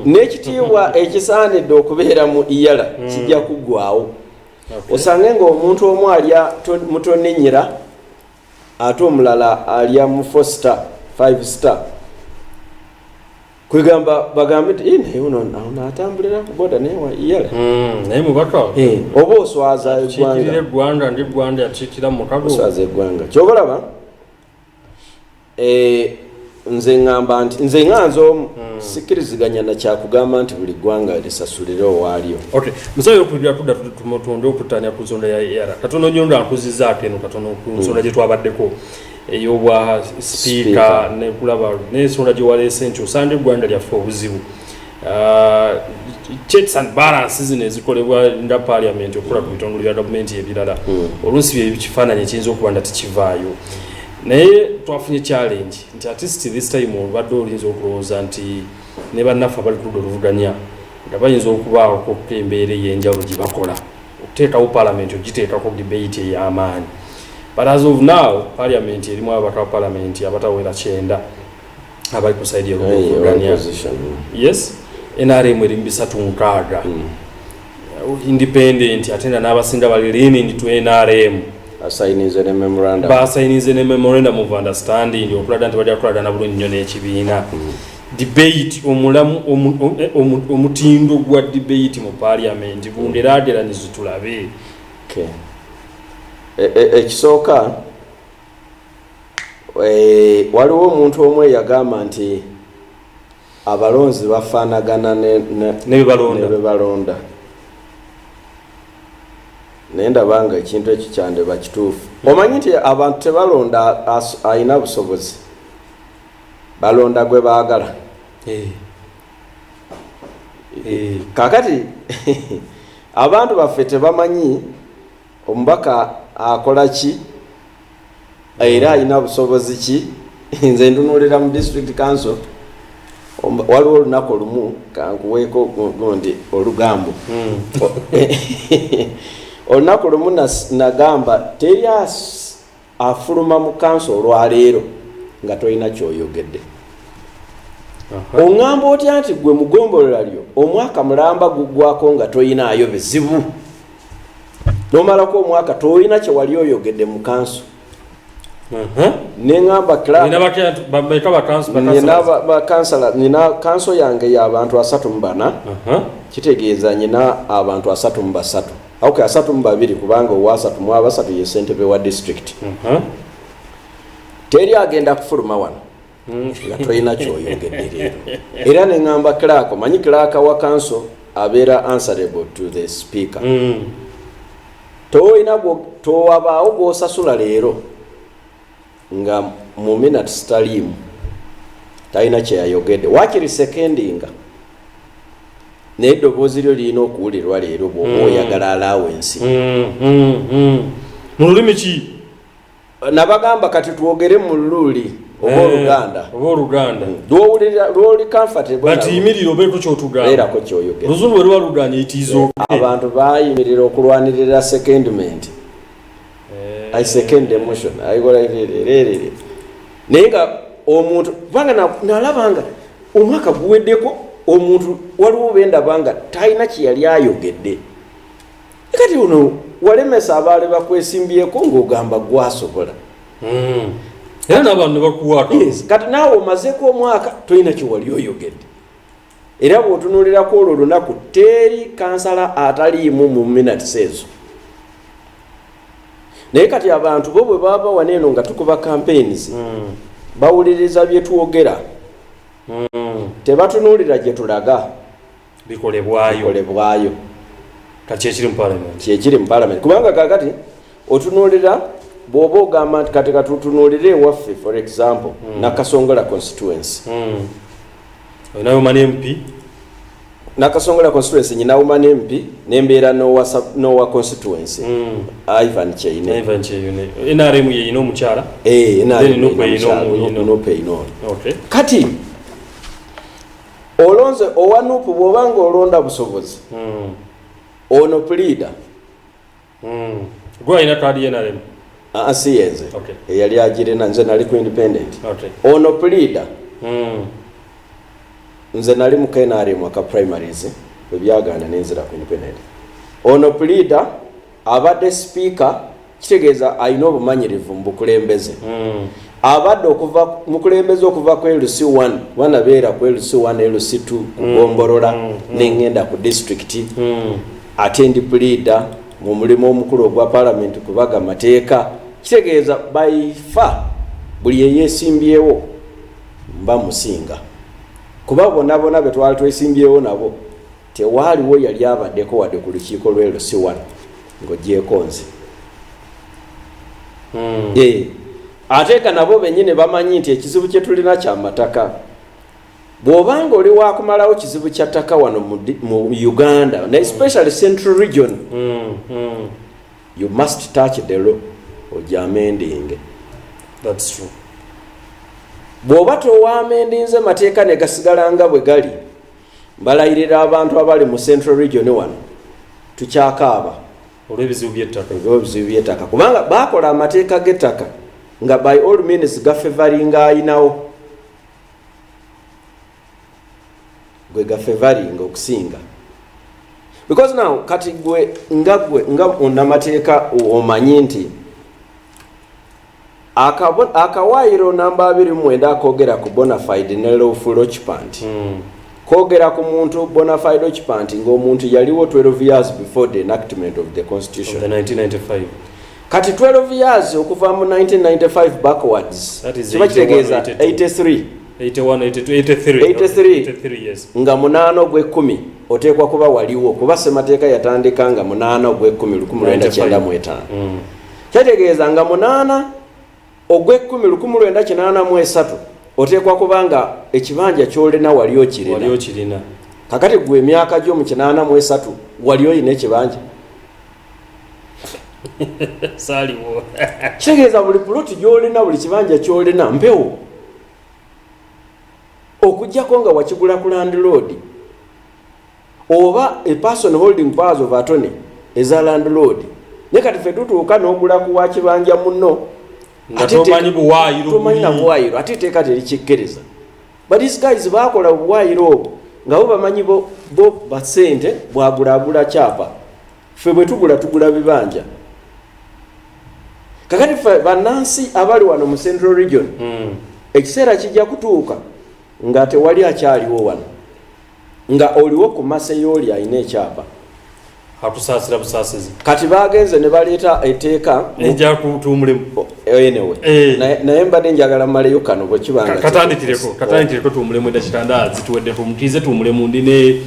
N'ekitiibwa ekisaanidde okubeera mu EALA kijja kuggwawo. Osange ng'omuntu omu alya mutoninyira, ate omulala alya mu 4 star, 5 star. Kwegamba bagambe nti, "Eh, naye ono atambulira ku boda, naye wa EALA." Naye mubaka. Oba oswaza Kiikirira eggwanga. eggwanga, ngaeggwanga yakiikira mu mukago. Oswaza eggwanga. Kyobalaba, nze ŋŋamba nti nze nga nze omu sikkiriziganya nakyakugamba nti buli ggwanga lisasulire owaalyo. Okay, musawo, okujja kudda tutonde okutanya ku nsonga ya EALA katono nnyo, nga nkuzizaako eno katono ku nsonga gye twabaddeko ey'obwa sipiika. Speaker. Nekulaba n'ensonga gye waleese nti osanga eggwanga lyaffe obuzibu, checks and balances zino ezikolebwa nga parliament okukola ku bitongole bya gavumenti ebirala, oluusi bye kifaananyi ekiyinza okuba nga tekivaayo. Naye twafunye challenge nti at least this time obadde oyinza okulowooza nti ne bannaffe abali ku ludda oluvuganya nga bayinza okubaako embeera ey'enjawulo gye bakola okuteekawo parliament, ogiteekako debate ey'amaanyi. But as of now, parliament erimu ababaka ba parliament abatawera 90 abali ku side y'oluvuganya. Opposition. Yes, NRM eri mu 360, independent ate nga n'abasinga bali leaning to NRM. Asayinize ne memorandum. Basayinize ne memorandum of understanding okulaga nti bajja kukolagana bulungi nnyo n'ekibiina. Debate omulamu omutindo gwa debate mu parliament gungeraageranyizo tulabe. Okay. Ekisooka, waliwo omuntu omu eyagamba nti abalonzi bafaanagana ne bebalonda. Ne bebalonda. Naye ndaba nga ekintu ekyo kyandeba kituufu. Omanyi nti abantu tebalonda alina busobozi, balonda gwe baagala. Kakati abantu baffe tebamanyi omubaka akola ki era alina busobozi ki. Nze ntunuulira mu district council, Waliwo olunaku olumu, kankuweeko gundi olugambo. Olunaku lumu nagamba teri afuluma mu kanso olwaleero nga tolina kyoyogedde. Oŋŋamba otya nti gwe mugombolola lyo omwaka mulamba guggwako nga toyinaayo bizibu, nomalako omwaka tolina kyewali oyogedde mu kanso? Neŋŋamba nina bakansala, nina kanso yange y'abantu 34. Kitegeeza nyina abantu 33, ok, 32, kubanga owasatu mu abasatu ye ssentebe wa district. Teri agenda kufuluma wano nga tolina kyoyogedde leero. Era neŋŋamba clerk, omanyi clerk wa kanso abeera answerable to the speaker. Tolina towabaawo gwosasula leero nga mu minutes taliimu, talina kyeyayogedde, wakiri secondinga, naye eddoboozi lyo lirina okuwulirwa leero bw'oba oyagala allowance. Mu lulimi ki? Nabagamba kati twogere mu luluuli oba Oluganda. Oba Oluganda. Lwowulira lwoli comfortable. But yimirira obeeko kyotugamba. Beerako kyoyogera. Oluzungu bwe luba luganya, it is okay. Abantu bayimirira okulwanirira secondment. I second the motion, ayikola lererere, naye nga omuntu kubanga nalaba nga omwaka guweddeko, omuntu waliwo bendaba nga talina kyeyali ayogedde. Kati ono walemesa abaale bakwesimbyeko ng'ogamba gwasobola. Era n'abantu ne bakuwaaka. Yes, kati naawe omazeeko omwaka tolina kyewali oyogedde. Era bw'otunuulirako olwo olunaku, teri kansala ataliimu mu minutes ezo. Naye kati abantu bo bwe baba wano eno nga tukuba campaigns, bawuliriza bye twogera, tebatunuulira gye tulaga. Bikolebwayo. Bikolebwayo. Kati ekiri mu parliament? Kyekiri mu parliament, kubanga kakati otunuulira bw'oba ogamba nti kati katutunuulire ewaffe, for example, Nakasongola constituency. Olinayo woman MP. Nakasongola constituency nyina woman MP, nembeera n'owa constituency, Ivan Kyeyune. Ivan Kyeyune, NRM yeyina omukyala. Eh, NRM. Then NUP eyina eyina omukyala, NUP eyina ono. Kati olonze owa NUP, bw'oba nga olonda busobozi, ono puliida. Gwe alina kaadi NRM? Ah, si yenze. Eyali agirina, nze nali ku independent. Ono puliida. Nze nali mu KNRM aka primaries, bwe byagaana nenzira ku independent. Ono puliida abadde sipiika, kitegeeza alina obumanyirivu mu bukulembeze. Abadde okuva mukulembeze okuva ku LC1, wanabeera ku LC1, LC2, ku gombolola, nengenda ku disitulikiti. Ate ndi puliida mu mulimu omukulu ogwa palamenti, kubaga mateeka. Kitegeeza by far buli eyeesimbyewo mba musinga, kuba bonna bonna be twali twesimbyewo nabo tewaaliwo yali abaddeko wadde ku lukiiko lwe LC1 ng'ogyeko nze. Ate nga nabo bennyini bamanyi nti ekizibu kye tulina kyamataka. Bw'obanga oli wakumalawo kizibu kya ttaka wano mu Uganda, na especially Central Region, you must touch the law, ogyamendinge. That's true. Bw'oba towamendinze mateeka ne gasigala nga bwe gali, mbalayirira abantu abali mu Central Region wano tukyakaaba olw'ebizibu by'ettaka. Olw'ebizibu by'ettaka, kubanga bakola amateeka g'ettaka nga by all means gafavoringa ayinawo, gwe gafavoringa okusinga. Because now kati gwe nga munnamateeka omanyi nti akawaayiro namba 29 akogera ku bonafide ne lawful occupant, kogera ku muntu bonafide occupant ng'omuntu yaliwo 12 years before the enactment of the Of constitution. the 1995. Kati 12 years okuva mu 1995 backwards, That is kiba kitegeeza 81, 83. 81, 82, 83. 83. 83, yes. Nga 8 ogw'ekkumi oteekwa kuba waliwo, kuba ssemateeka yatandika nga 8 ogw'ekkumi 1995. Kyategeeza nga 8 ogw'ekkumi 1983 oteekwa kuba nga ekibanja kyolina wali okirina. Wali okirina. Kakati gwe emyaka gyo mu 83 wali oyina ekibanja? Saaliwo. Kitegeeza buli puloti gyolina, buli kibanja kyolina mpewo. Okuggyako nga wakigula ku landlord oba a person holding powers of attorney eza landlord. Naye kati ffe tutuuka n'ogula ku wakibanja munno nga tomanyi buwaayiro, tomanyi na buwaayiro, ate etteeka terikikkiriza. But these guys bakola obuwaayiro obwo nga bo bamanyi bo basente bwagulaagula kyapa. Ffe bwe tugula, tugula bibanja. Kakati ffe bannansi abali wano mu Central Region, ekiseera kijja kutuuka nga tewali akyaliwo wano, nga oliwo ku maseyooli alina ekyapa. Atusaasira busaasizi. Kati bagenze ne baleeta etteeka. Ejja kutuumulemu. Anyway, naye mbadde njagala mmaleyo kano bwe kibanga. Katandikireko tuwumulemu, eddakiika ndaa zituweddeko, mutize tuwumulemu. Ndi ne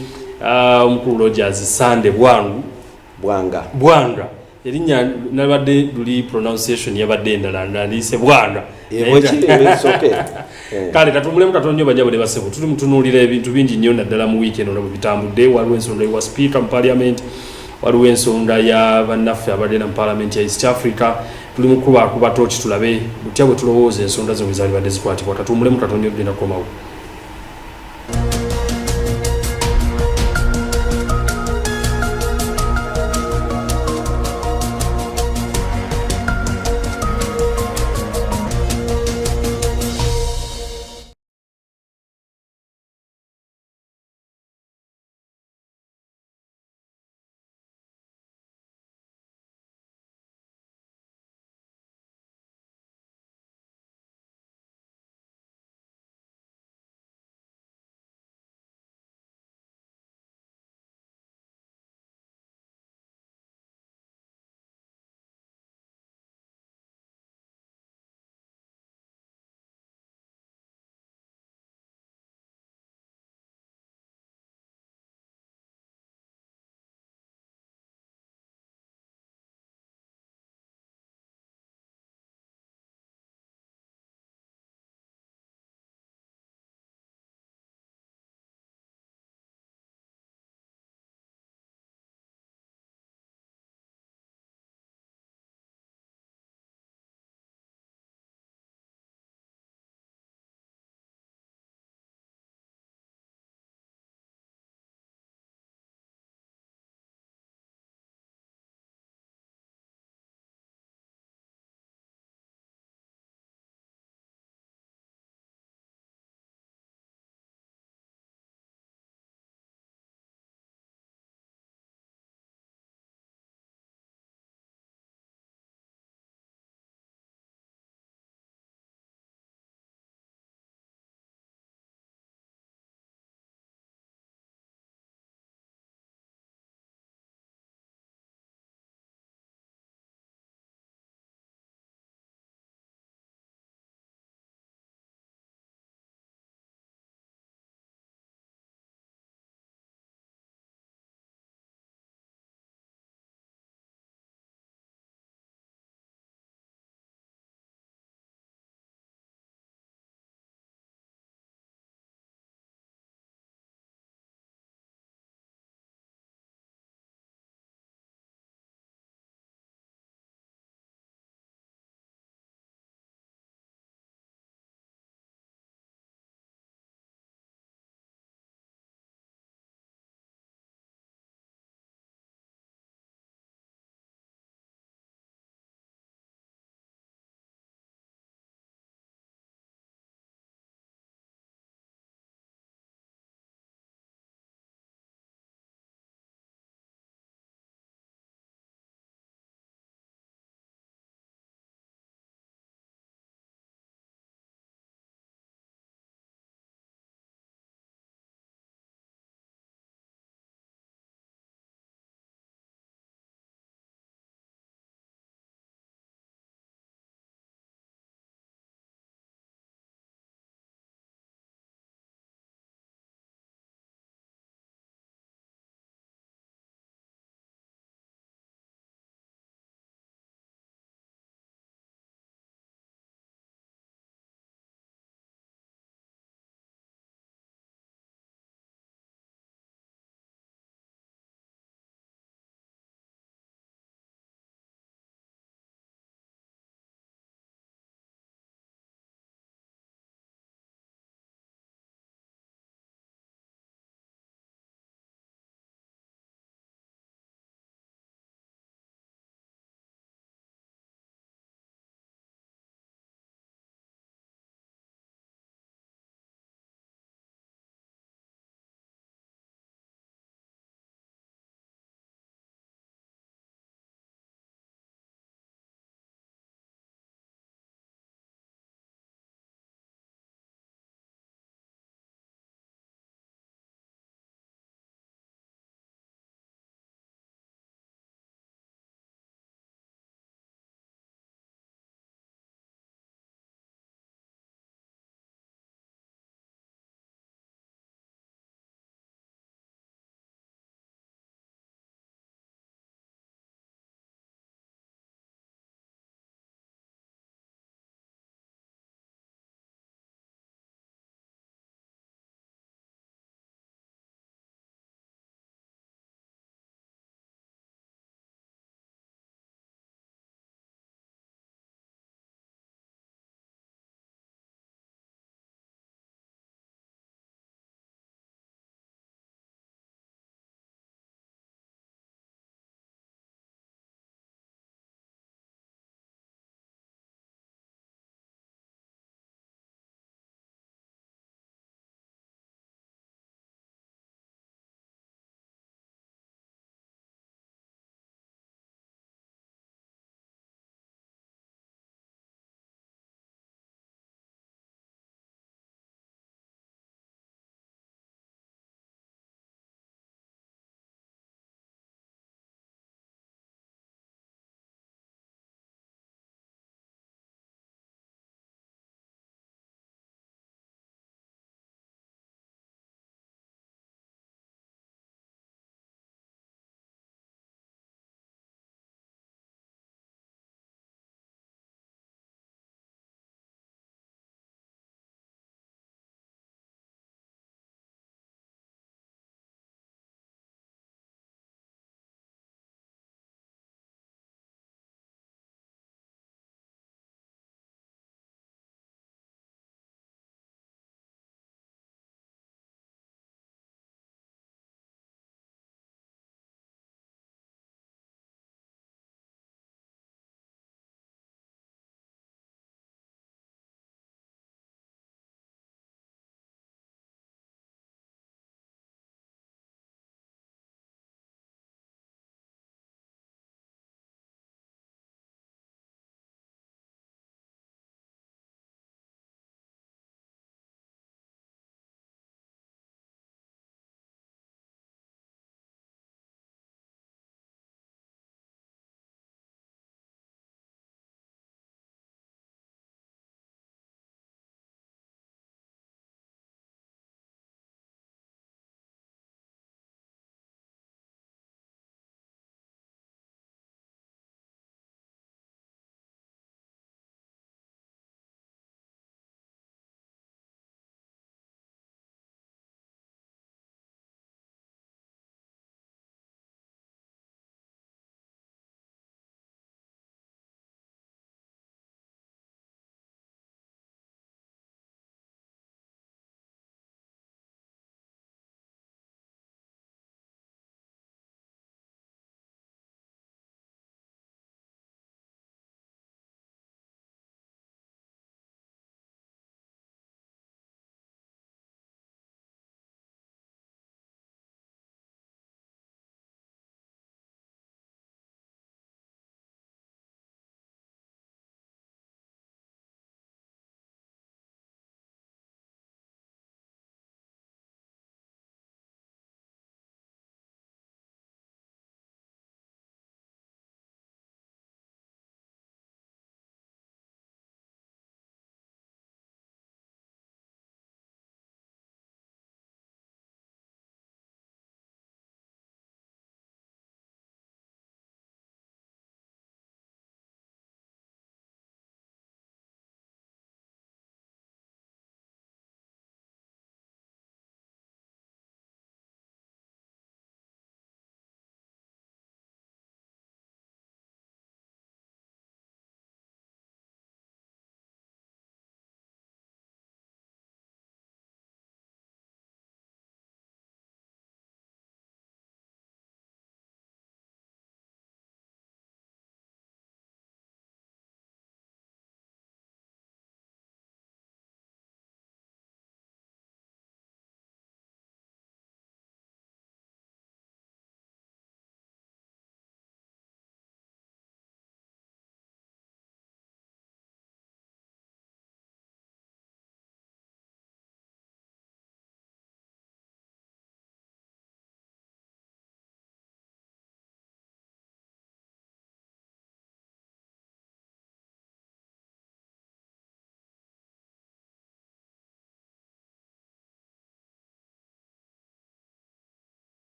omukulu Rogers Sande Bwangu. Bwanga. Bwanga, erinnya nabadde luli pronunciation yabadde endala, nga ndiyise Bwanga. Bwekiri, it's okay. Kale katuwumulemu katono nnyo, banyabo ne basebo. Tuli mutunuulira ebintu bingi nnyo, naddala mu wiiki eno nga bwe bitambudde. Waliwo ensonga ewa sipiika mu parliament, waliwo ensonga ya bannaffe abagenda mu parliament ya East Africa. Tuli mu kubakuba tooki tulabe butya bwe tulowooza ensonga zino bwe zaalibadde zikwatibwa. Katuwumulemu katono nnyo, tugenda kukomawo.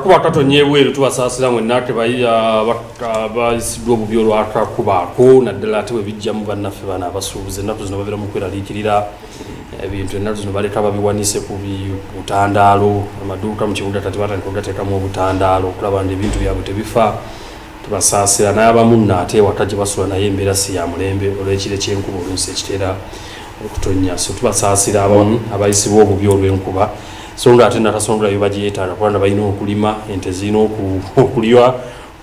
Akakuba katonnya ebweru. Tubasaasira mwenna bayisiddwa obubi olwakakubaako, naddala ate bwe bijjamu bannaffe bano abasuubuzi. Ennaku zino babeera mu kweraliikirira ebintu. Ennaku zino baleka babiwanise ku butandaalo. Amaduuka mu kibuga kati batandika okugateekamu obutandaalo okulaba nti ebintu byabwe tebifa. Tubasaasira. N'abamu nno ate ewaka gye basula naye embeera si ya mulembe olw'ekire ky'enkuba oluusi ekitera okutonnya. So tubasaasira abamu abayisibwa obubi olw'enkuba, so nga ate Nakasongola yo bagyetaaga kubanga balina okulima, ente zirina okulya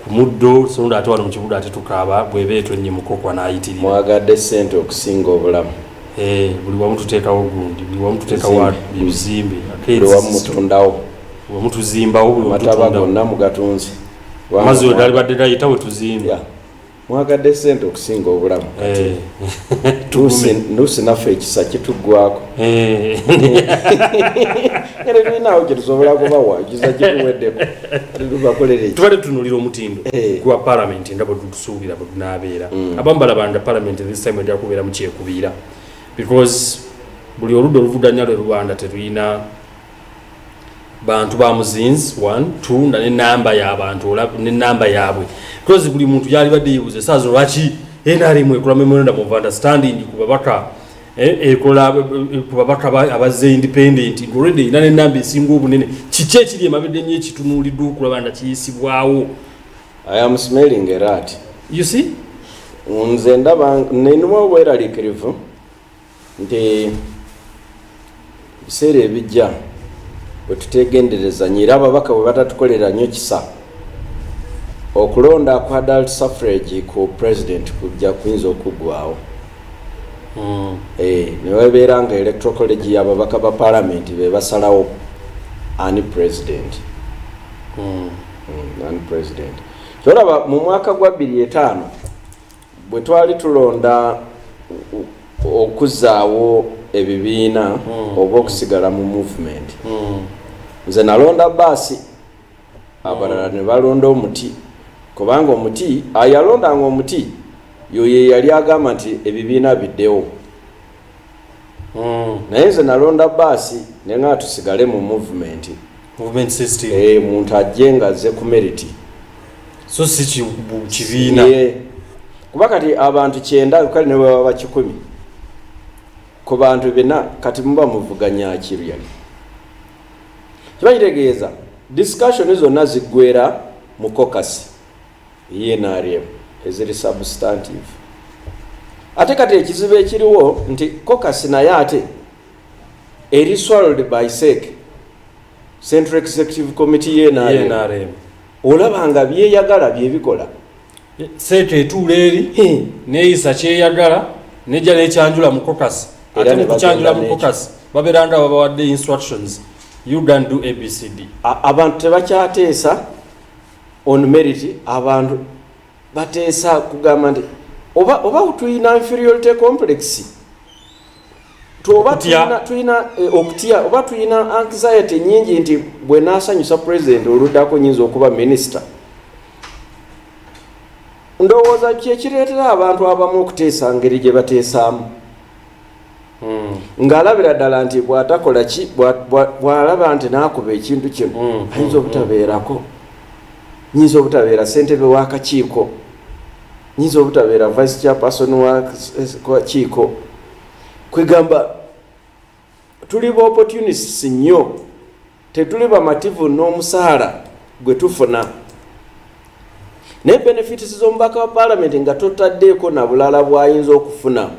ku muddo, so nga ate wano mu kibuga ate tukaaba bw'eba etonnye mukokwa n'ayitirira. Mwagadde ssente okusinga obulamu. Eh, buli wamu tuteekawo gundi, buli wamu tuteekawo Ebizimbe. ebizimbe. Buli wamu mutundawo. Buli wamu tuzimbawo, buli wamu Amataba tutundawo. gonna mugatunze. Amazzi we gaali badde gayita we tuzimba. Yeah. Mwagadde ssente okusinga obulamu. Kati Tugume. Luusi naffe ekisa kituggwako. Nga tetulinawo kye tusobola kubawa, ekisa kituweddeko. Kati tubakolera eki? Tubadde tutunulira omutindo gwa palamenti nga bwe tusuubira bwe gunaabeera. Abamu balabanga palamenti this time ejja kubeera mu kyekubiira because buli oludda oluvuganya lwe lubanda terulina bantu ba muzinzi 1 2 nga nenamba y'abantu nenamba yaabwe, because buli muntu yalibadde yeebuuza esaawa zino lwaki NRM ekola memorandum of understanding ku babaka, ekola ku babaka abazze independent, already erina nenamba esinga obunene. Kiki ekiri emabega ennyo ekitunuuliddwa okulaba nga kiyisibwawo? I am smelling a rat. You see? Nze ndaba ninamu obweraliikirivu nti biseera ebijja bwe tutegendereza nnyo era ababaka bwe batatukolera nnyo kisa, okulonda kwa adult suffrage ku president kujja kuyinza okuggwawo. Ne webeera nga electoral college y'ababaka ba parliament be basalawo ani president. Ani president. Kyolaba mu mwaka gwa 2005 bwe twali tulonda okuzzaawo ebibiina oba okusigala mu movement, nze nalonda baasi, abalala ne balonda omuti, kubanga omuti ayalondanga omuti yoyo yali agamba nti ebibiina biddewo. Naye nze nalonda baasi nenga tusigale mu movement. Movement system. Muntu ajje nga azze ku merit. So si kibiina. Kuba kati abantu 90 kale ne bwe baba 100 ku bantu bina, kati muba muvuganya ki really? Kiba kitegeeza discussion zonna ziggwera mu caucus ye NRM eziri substantive. Ate kati ekizibu ekiriwo nti caucus naye ate eri swallowed by CEC, Central Executive Committee ye NRM. NRM. Olaba nga byeyagala byebikola. CEC etuula eri neeyisa kyeyagala, nejja nekyanjula mu caucus. Era Ate ne mu kukyanjula bagenda mu caucus babeera nga babawadde instructions, you can do ABCD. Abantu tebakyateesa on merit. Abantu bateesa kugamba nti oba tulina inferiority complex, oba Okutya. tulina okutya, oba tulina anxiety nyingi nti bwe naasanyusa president oluddako nyinza okuba minisita. Ndowooza kyekireetera abantu abamu okuteesa ngeri gye bateesaamu, ng'alabira ddala nti bw'atakola ki, bw'alaba nti n'akuba ekintu kino, ayinza obutabeerako, nyinza obutabeera ssentebe w'akakiiko, nyinza obutabeera vice chairperson wa kakiiko. Kwegamba tuli ba opportunists nnyo, tetuli bamativu n'omusaala gwe tufuna. Naye benefits z'omubaka wa parliament nga totaddeeko na bulala bw'ayinza okufuna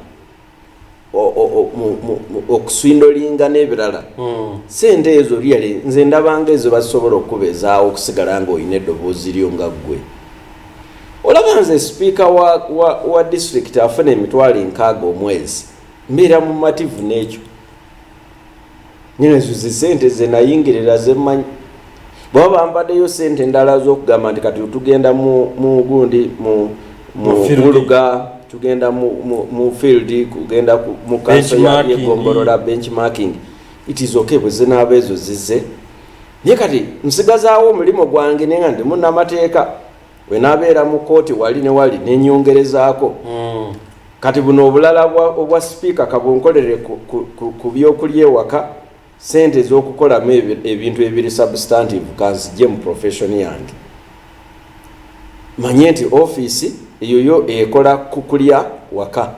okuswindolinga n'ebirala, sente ezo really nze ndabanga ezo basobola okubeezaawo okusigala nga olina eddoboozi lyo nga ggwe. Olaba nze sipiika wa district afuna 60,000 omwezi, mbeera mu mativu n'ekyo. Nyenezo ze sente ze nayingirira zemmanyi. Bwaba bampaddeyo sente endala z'okugamba nti kati tugenda mu gundi mu Mu field. muluga, tugenda mu field, kugenda mu kanso Benchmarking. yegombolola, benchmarking, it is okay bwe zinaaba ezo zizze. Naye kati nsigazaawo omulimu gwange naye nga ndi munnamateeka, wenaabeera mu kooti wali ne wali nenyongerezaako. Kati buno obulala obwa sipiika kabunkolere ku byokulya ewaka. Sente ez'okukolamu ebintu ebiri substantive kanzijje mu profession yange. Manye nti ofiisi eyo yo ekola kukulya waka,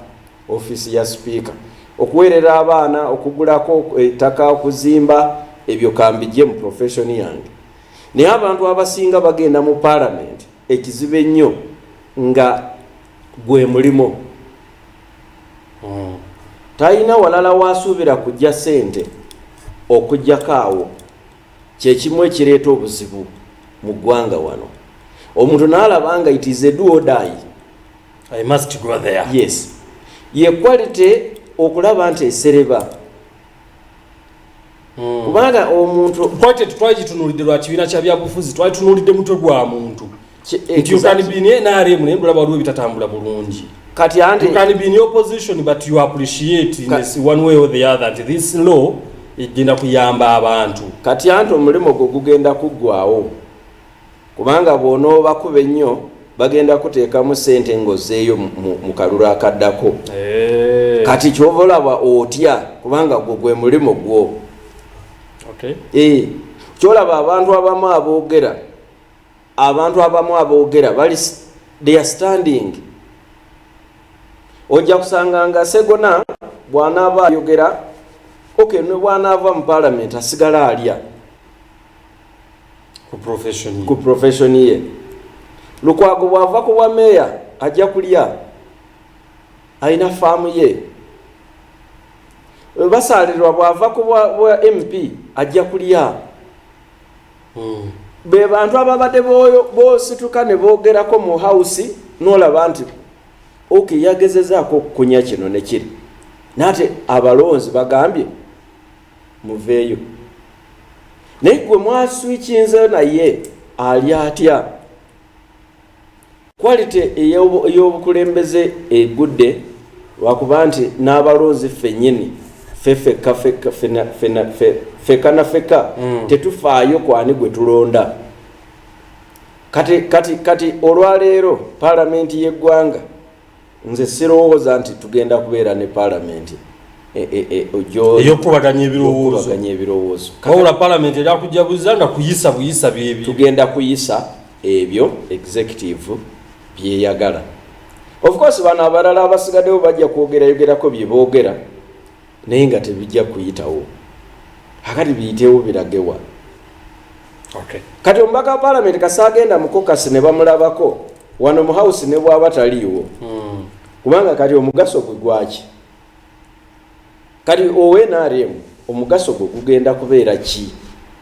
ofiisi ya sipiika, okuweerera abaana, okugulako ettaka, okuzimba, ebyo kambijje mu profession yange. Naye abantu abasinga bagenda mu paalamenti, ekizibu ennyo nga gwe mulimu, talina walala wasuubira kujja sente okugjako awo. Kyekimu ekireeta obuzibu mu ggwanga wano, omuntu n'alaba nga it is a do or die. I must go there. Yes, ye quality okulaba nti esereba, kubanga omuntu Quality twagitunuulidde lwa kibiina kya byabufuzi, twalitunuulidde mutwe gwa muntu nti you can be in NRM naye ndolaba waliwo ebitatambula bulungi. Kati anti You can be in opposition, but you appreciate in this one way or the other nti this law egenda kuyamba abantu. Kati anti omulimu gwo gugenda kuggwawo, kubanga bw'onoobakuba ennyo bagenda kuteekamu sente ng'ozzeeyo mu kalulu akaddako. Kati kyova olaba otya, kubanga gwo gwe mulimu gwo. Kyolaba abantu abamu aboogera, abantu abamu aboogera bali they are standing. Ojja kusanga nga Segona bw'anaaba ayogera, okay, ne bw'anaava mu parliament asigala alya ku profession ye. Ku profession ye. Lukwago bw'ava ku bwa meeya ajja kulya, alina faamu ye. Basaalirwa bw'ava ku bwa MP ajja kulya. Be bantu ababadde bosituka ne boogerako mu house, n'olaba nti ok, yagezezaako okukunya kino ne kiri, naate abalonzi bagambye muveeyo. Naye gwe mwaswikinze naye ali atya? Quality ey'obukulembeze egudde lwakuba nti n'abalonzi ffennyini ffe ffekka ffekka ffekka na ffekka tetufaayo kwani gwe tulonda. Kati olwaleero paalamenti y'eggwanga, nze sirowooza nti tugenda kubeera ne paalamenti ey'okukubaganya ebirowoozo. Ey'okukubaganya ebirowoozo. Wabula palamenti erya kujabuza nga kuyisa buyisa byebi. Tugenda kuyisa ebyo executive byeyagala. Of course bano abalala abasigaddewo bajja kwogerayogerako bye boogera, naye nga tebijja kuyitawo. Akati biyitewo biragewa? Kati omubaka wa paalamenti kasaagenda mu caucus ne bamulabako wano mu house, ne bwaba taliiwo, kubanga kati omugaso gwe gwaki? Kati owa NRM omugaso gwe gugenda kubeera ki?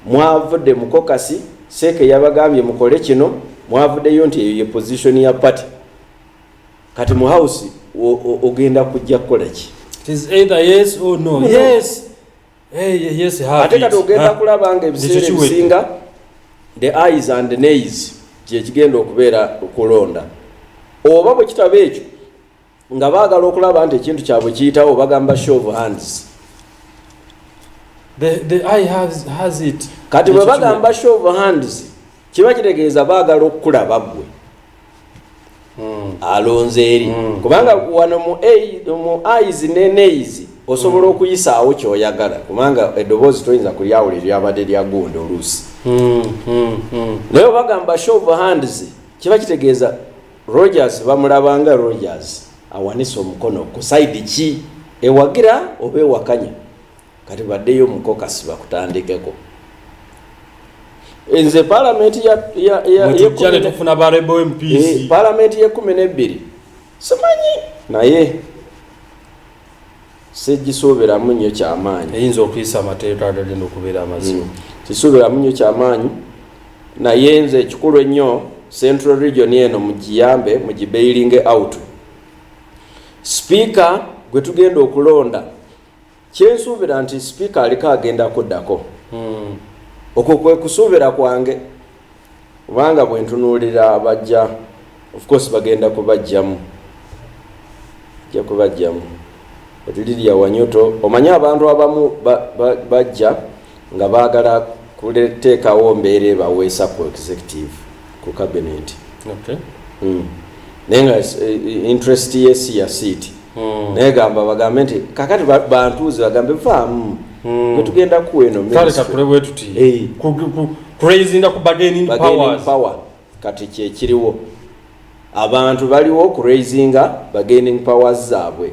Mwavudde mu caucus, CEC yabagambye mukole kino, mwavuddeyo nti eyo ye position ya party. Kati mu house ogenda kujja kukola ki? It is either yes or no. No. Yes. Hey, yes, have Ate kati it. ogenda kulaba nga ebiseera Ekyo kiwedde. ebisinga the ayes and nays kyekigenda okubeera okulonda, oba bwe kitaba ekyo nga baagala okulaba nti ekintu kyabwe kiyitawo, bagamba show of hands. The aye has it. Kati bwe Ekyo bagamba show of hands, kiba kitegeeza baagala okukulaba ggwe alonze eri, kubanga wano mu ayes ne nays osobola okuyisaawo kyoyagala, kubanga eddoboozi toyinza kulyawula eryabadde lya gundi oluusi. Naye bagamba show of hands, kiba kitegeeza Rogers bamulabanga Rogers awanise omukono ku side ki, ewagira oba ewakanya. Kati baddeyo mu caucus bakutandikeko. Nze paalamenti Mwetujja ne tufuna ba rebel MPs. Paalamenti ye-12 simanyi, naye sijisuubiramu nnyo kyamaanyi. Eyinza okuyisa amateeka agagenda okubeera amazibu. Kisuubiramu nnyo kyamaanyi, naye nze ekikulu ennyo, Central Region eno mugiyambe, mugibailinge out. Sipiika gwe tugenda okulonda, kyensuubira nti sipiika aliko agenda kuddako. Okwo kwe kusuubira kwange, kubanga bwe ntunuulira abajja, of course bagenda kubajjamu, jja kubajjamu. Kati Lydia Wanyoto, omanye abantu abamu bajja nga baagala kuteekawo mbeera ebaweesa ku executive, ku cabinet. Naye nga interest ye si ya seat. Naye gamba bagambe nti kakati bantuuze bagambe vaamu. Gwe tugenda kuwa eno Kale ministry. Kakule bwe tuti kuraisinga ku bargaining Bargaining powers. power. Kati kyekiriwo, abantu baliwo kuraisinga bargaining powers zaabwe,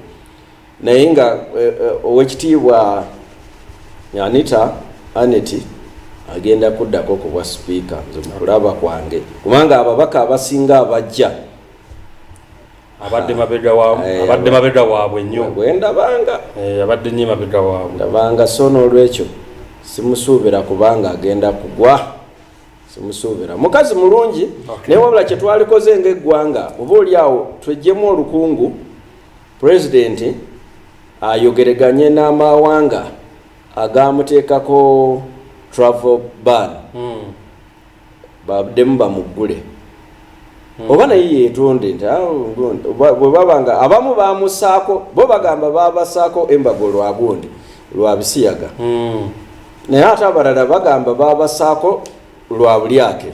naye nga owekitiibwa Anita Anet agenda kuddako ku bwa sipiika, nze mukulaba kwange, kubanga ababaka abasinga abajja Abadde mabega wa abadde mabega waabwe nnyo. Bwendabanga. Abadde nnyo mabega waabwe. Ndabanga. So n'olwekyo simusuubira kubanga agenda kugwa, simusuubira. Mukazi mulungi. Naye wabula kyetwalikoze ngaeggwanga, oba oli awo twejjemu olukungu, pulezidenti ayogereganye n'amawanga agamuteekako travel ban, baddemu bamuggule, oba naye yeetonde nti "Ah, gundi." Bwe babanga abamu bamusaako, bo bagamba babasaako embargo lwa gundi, lwa bisiyaga, naye ate abalala bagamba babasaako lwa bulyake.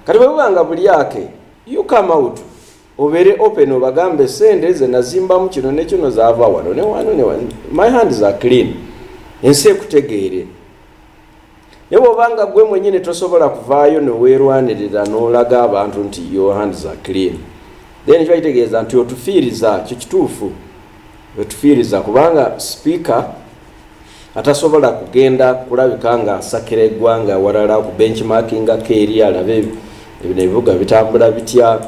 Kati bwe bubanga bulyake, you come out, obeere open, obagambe sente ze nazimbamu kino ne kino zaava wano ne wano ne wano, my hands are clean, ensi ekutegeere. Naye bwobanga gwe mwenyini tosobola kuvaayo neweerwanirira n'olaga abantu nti your hands are clean, then kiba kitegeeza nti otufiiriza. Kyo kituufu, otufiiriza, kubanga speaker atasobola kugenda kulabika nga asakira eggwanga walala ku benchmarkingako eri alabe ebino ebibuga bitambula bitya,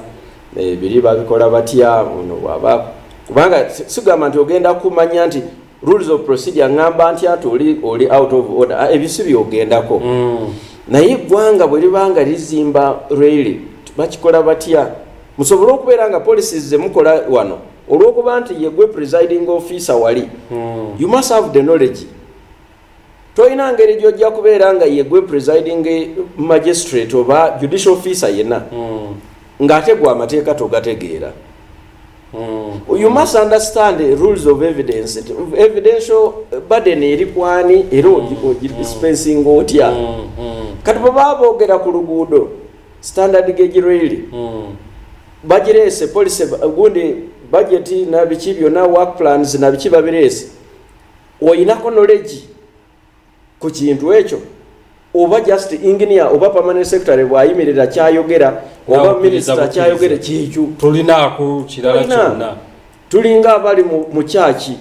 biri babikola batya, ono bwaba, kubanga sigamba nti ogenda kumanya nti rules of procedure ŋŋamba ntya nti oli out of order. Ah, ebyo si byogendako. Naye eggwanga bwe libanga lizimba rail, bakikola batya, musobole okubeera nga policies zemukola wano, olwokuba nti yegwe presiding officer wali, you must have the knowledge. Tolina ngeri gyojja kubeera nga yegwe presiding magistrate oba judicial officer yenna ng'ate gwe amateeka togategeera. You must understand the rules of evidence, nti evidential burden eri kwani, era ogidispensing otya. Kati bwe baba boogera ku luguudo standard gauge rail, bagireese policy gundi, budget na biki byonna, work plans na biki babireese, oyinako knowledge ku kintu ekyo, oba just engineer oba permanent secretary bwayimirira kyayogera, oba Nawe minisita okkiriza. kyayogera kyekyo. Tolinaako kirala Tolina. kyonna. Tulinga abali mu kyaki,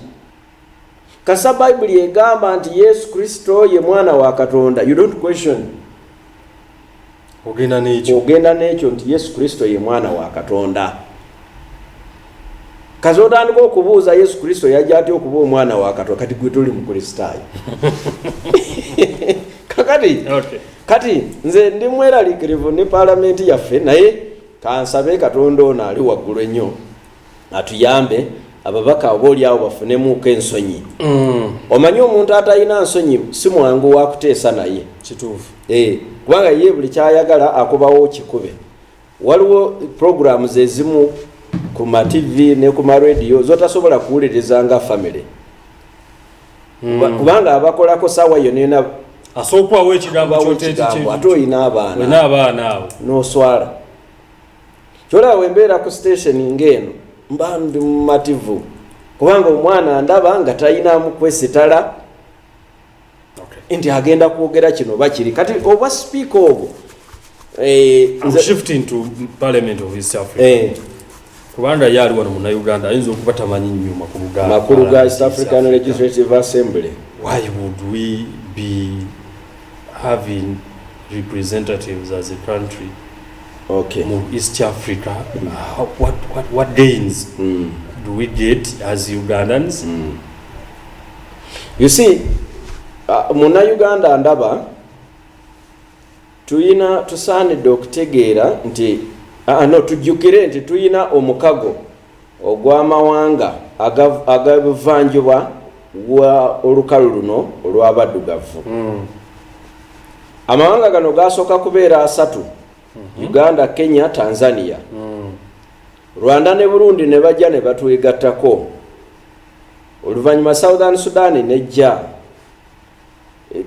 kasa Bayibuli egamba nti Yesu Kristo ye mwana wa Katonda, you don't question. Ogenda n'ekyo. Ogenda n'ekyo nti Yesu Kristo ye mwana wa Katonda. Kazi otandika okubuuza Yesu Kristo yajja atya okuba omwana wa Katonda, kati gwe toli Mukristaayo kakati. Kati nze ndi mweraliikirivu ne paalamenti yaffe, naye kansabe Katonda ono ali waggulu ennyo atuyambe, ababaka oba oliawo bafunemuuko ensonyi. Omanyi omuntu atalina nsonyi si mwangu wa kuteesa naye. Kituufu. Kubanga ye buli kyayagala akubawo kikube. Waliwo programs ezimu ku ma TV ne ku maradio zotasobola kuwuliriza nga family. Kubanga abakolako saawa yonna ena Asobola okubawo ekigambo. Abawo ekigambo, ate oyina abaana. Olina abaana awo. N'oswala. Kyolaba wembeera ku station ng'eno, mba ndi mumativu kubanga omwana ndaba nga talinamu kwesitala nti agenda kwogera kino oba kiri. Kati obwa sipiika obwo I'm shifting to Parliament of East Africa, kubanga ye ali wano Munnayuganda ayinza okuba tamanyi nnyo makulu ga Makulu ga East Parliament. African Legislative Assembly. Why would we be having representatives as a country mu East Africa? What gains do we get as Ugandans? You see, Munnayuganda ndaba tuyina, tusaanidde okutegeera nti no, tujjukire nti tuyina omukago ogw'amawanga agabuvanjuba wa olukalu luno olw'abaddugavu. Amawanga gano gasooka kubeera asatu: Uganda, Kenya, Tanzania. Rwanda ne Burundi ne bajja ne batwegattako. Oluvannyuma Southern Sudan nejja,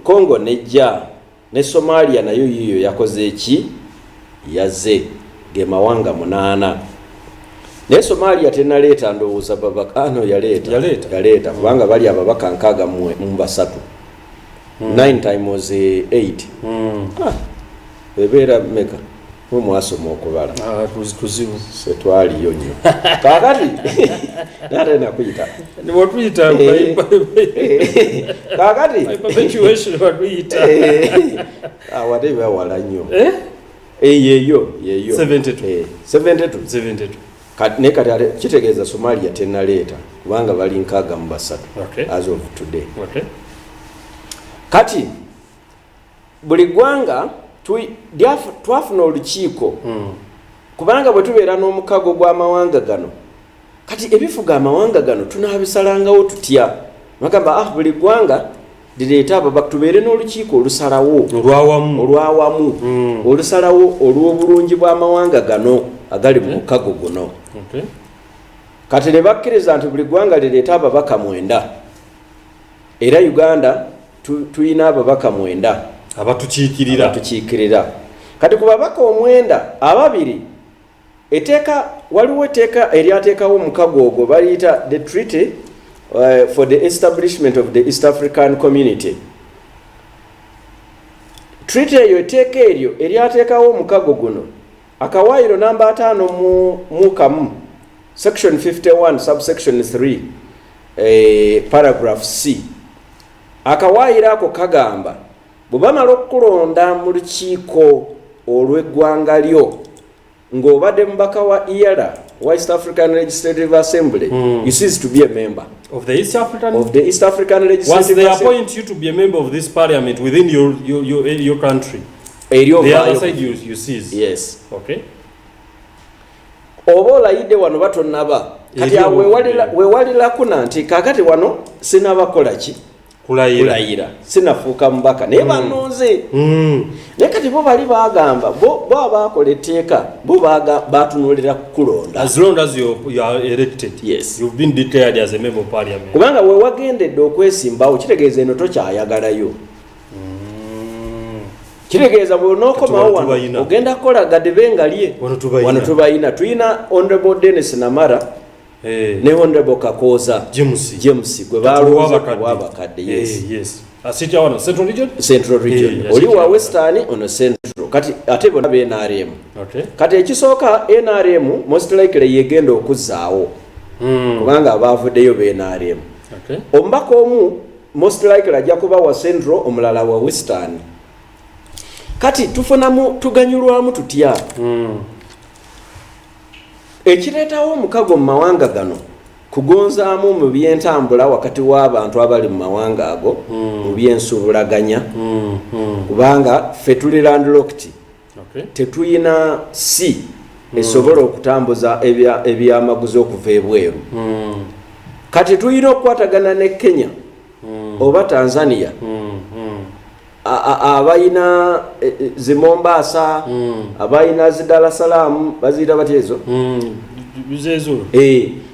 Congo nejja, ne Somalia nayo yiyo yakoze eki, yazze. Ge mawanga 8. Naye Somalia tenaleeta, ndowooza, babaka. Ano yaleeta. Yaleeta. Yaleeta, kubanga bali ababaka 63. 9 times 8 ebeera meka? Mwe mwasoma okubala. Ah, tuzibu. Setwaliyo nnyo. Kaakati nate nakuyita. Watuyita. Kaakati perpetuation watuyita. Awate bawala nnyo. Eh? Yeyo yeyo. 72. 72. 72. Naye kati ate kitegeeza Somalia tenaleeta, kubanga bali 63 as of today. Kati buli ggwanga twafuna olukiiko, kubanga bwe tubeera n'omukago gw'amawanga gano, kati ebifuga amawanga gano tunaabisalangawo tutya? Bagamba, ah, buli ggwanga lireete ababaka, tubeere n'olukiiko olusalawo olwawamu. Olwawamu, olusalawo olw'obulungi bw'amawanga gano agali mu mukago guno. Kati ne bakkiriza nti buli ggwanga lireete ababaka 9, era Uganda tuyina ababaka 9 abatukiikirira. Abatukiikirira. Kati ku babaka 9, ababiri eteeka, waliwo etteeka eryateekawo omukago ogwo, baliyita the Treaty for the Establishment of the East African Community Treaty. Eyo etteeka eryo eryateekawo omukago guno, akawaayiro namba 51, section 51 subsection 3, paragraph C. Akawaayiro ako kagamba, bwe bamala okukulonda mu lukiiko olw'eggwanga lyo ng'obadde mubaka wa EALA, wa East African Legislative Assembly, you cease to be a member of the East African of the East African Once Legislative they Assembly. appoint you to be a member of this parliament within your country, eri the other ovaayo. side you cease. Yes. Oba olayidde wano batonnaba kati Eri awo oba wewalirako nti kakati wano sinabakola ki? Kulayira. Kulayira, sinafuuka mubaka, naye banonze. Naye kati bo bali bagamba, bo abakola etteeka bo batunuulira kukulonda. As long as you are elected, Yes. you've been declared as a member of parliament. Kubanga wewagendedde okwesimbawo, kitegeeza eno tokyayagalayo. Kitegeeza bwonookomawo Kati wano wano tubayina. ogenda kukola gadebe nga lye. Wano tubayina. Wano tubayina, tuyina Honorable Dennis Namara ne Honorable Kakooza James. James gwe Kati balonze ow'abakadde. ow'abakadde, yes. Yes. Asitya wano Central Region. Central Region. Oli wa Western, ono Central. Kati ate bonna bNRM. Kati ekisooka, NRM most likely yegenda okuzzaawo, kubanga abavuddeyo bNRM. Omubaka omu most likely ajja kuba wa Central, omulala wa Western. Kati tufunamu, tuganyulwamu tutya? Ekireetawo omukago mu mawanga gano kugonzaamu mu byentambula wakati w'abantu abali mu mawanga ago, mu byensuubulaganya, kubanga ffe tuli landlocked. Tetuyina si esobola okutambuza ebyamaguzi okuva ebweru. Kati tulina okukwatagana ne Kenya oba Tanzania, abayina zi Mombasa, abayina zi Dar es Salaam, baziyita batya ezo? Zezo.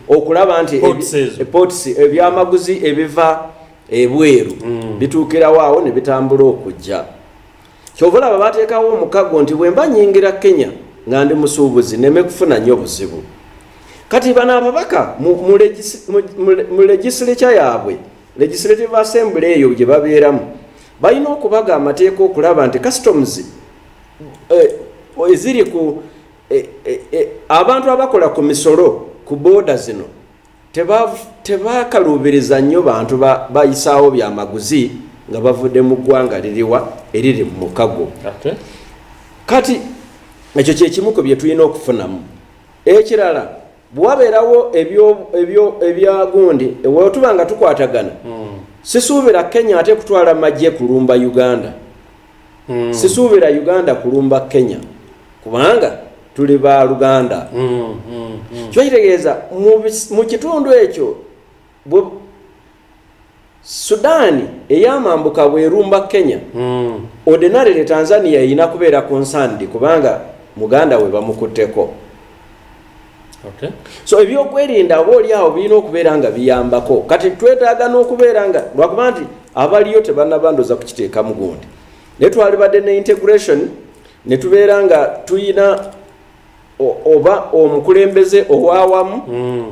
Okulaba nti Ports ezo. Ports, ebyamaguzi ebiva ebweru bituukirawo awo ne bitambula okujja. Kyova olaba bateekawo omukago nti bwe mba nyingira Kenya nga ndi musuubuzi, neme kufuna nnyo buzibu. Kati bano ababaka mu legislature yaabwe, Legislative Assembly eyo gye babeeramu, balina okubaga amateeka okulaba nti customs eziri ku abantu abakola ku misolo ku booda zino tebakaluubiriza nnyo bantu bayisaawo byamaguzi nga bavudde mu ggwanga liriwa eriri mu mukago. Kati ekyo kyekimu ku bye tulina okufunamu. Ekirala, bwewabeerawo ebyagundi, wetuba nga tukwatagana, sisuubira Kenya ate kutwala magye kulumba Uganda. Sisuubira Uganda kulumba Kenya, kubanga tuli ba luganda. Kiba kitegeeza mu kitundu ekyo, Sudaani eyamambuka bwerumba Kenya, ordinarily Tanzania erina kubeera concerned, kubanga muganda we bamukutteko. So ebyokwerinda oba oli awo birina okubeera nga biyambako. Kati twetaaga n'okubeera nga, lwakuba nti abaliyo tebannabandoza kukiteekamu gundi, naye twalibadde ne integration ne tubeera nga tuyina Oba omukulembeze owawamu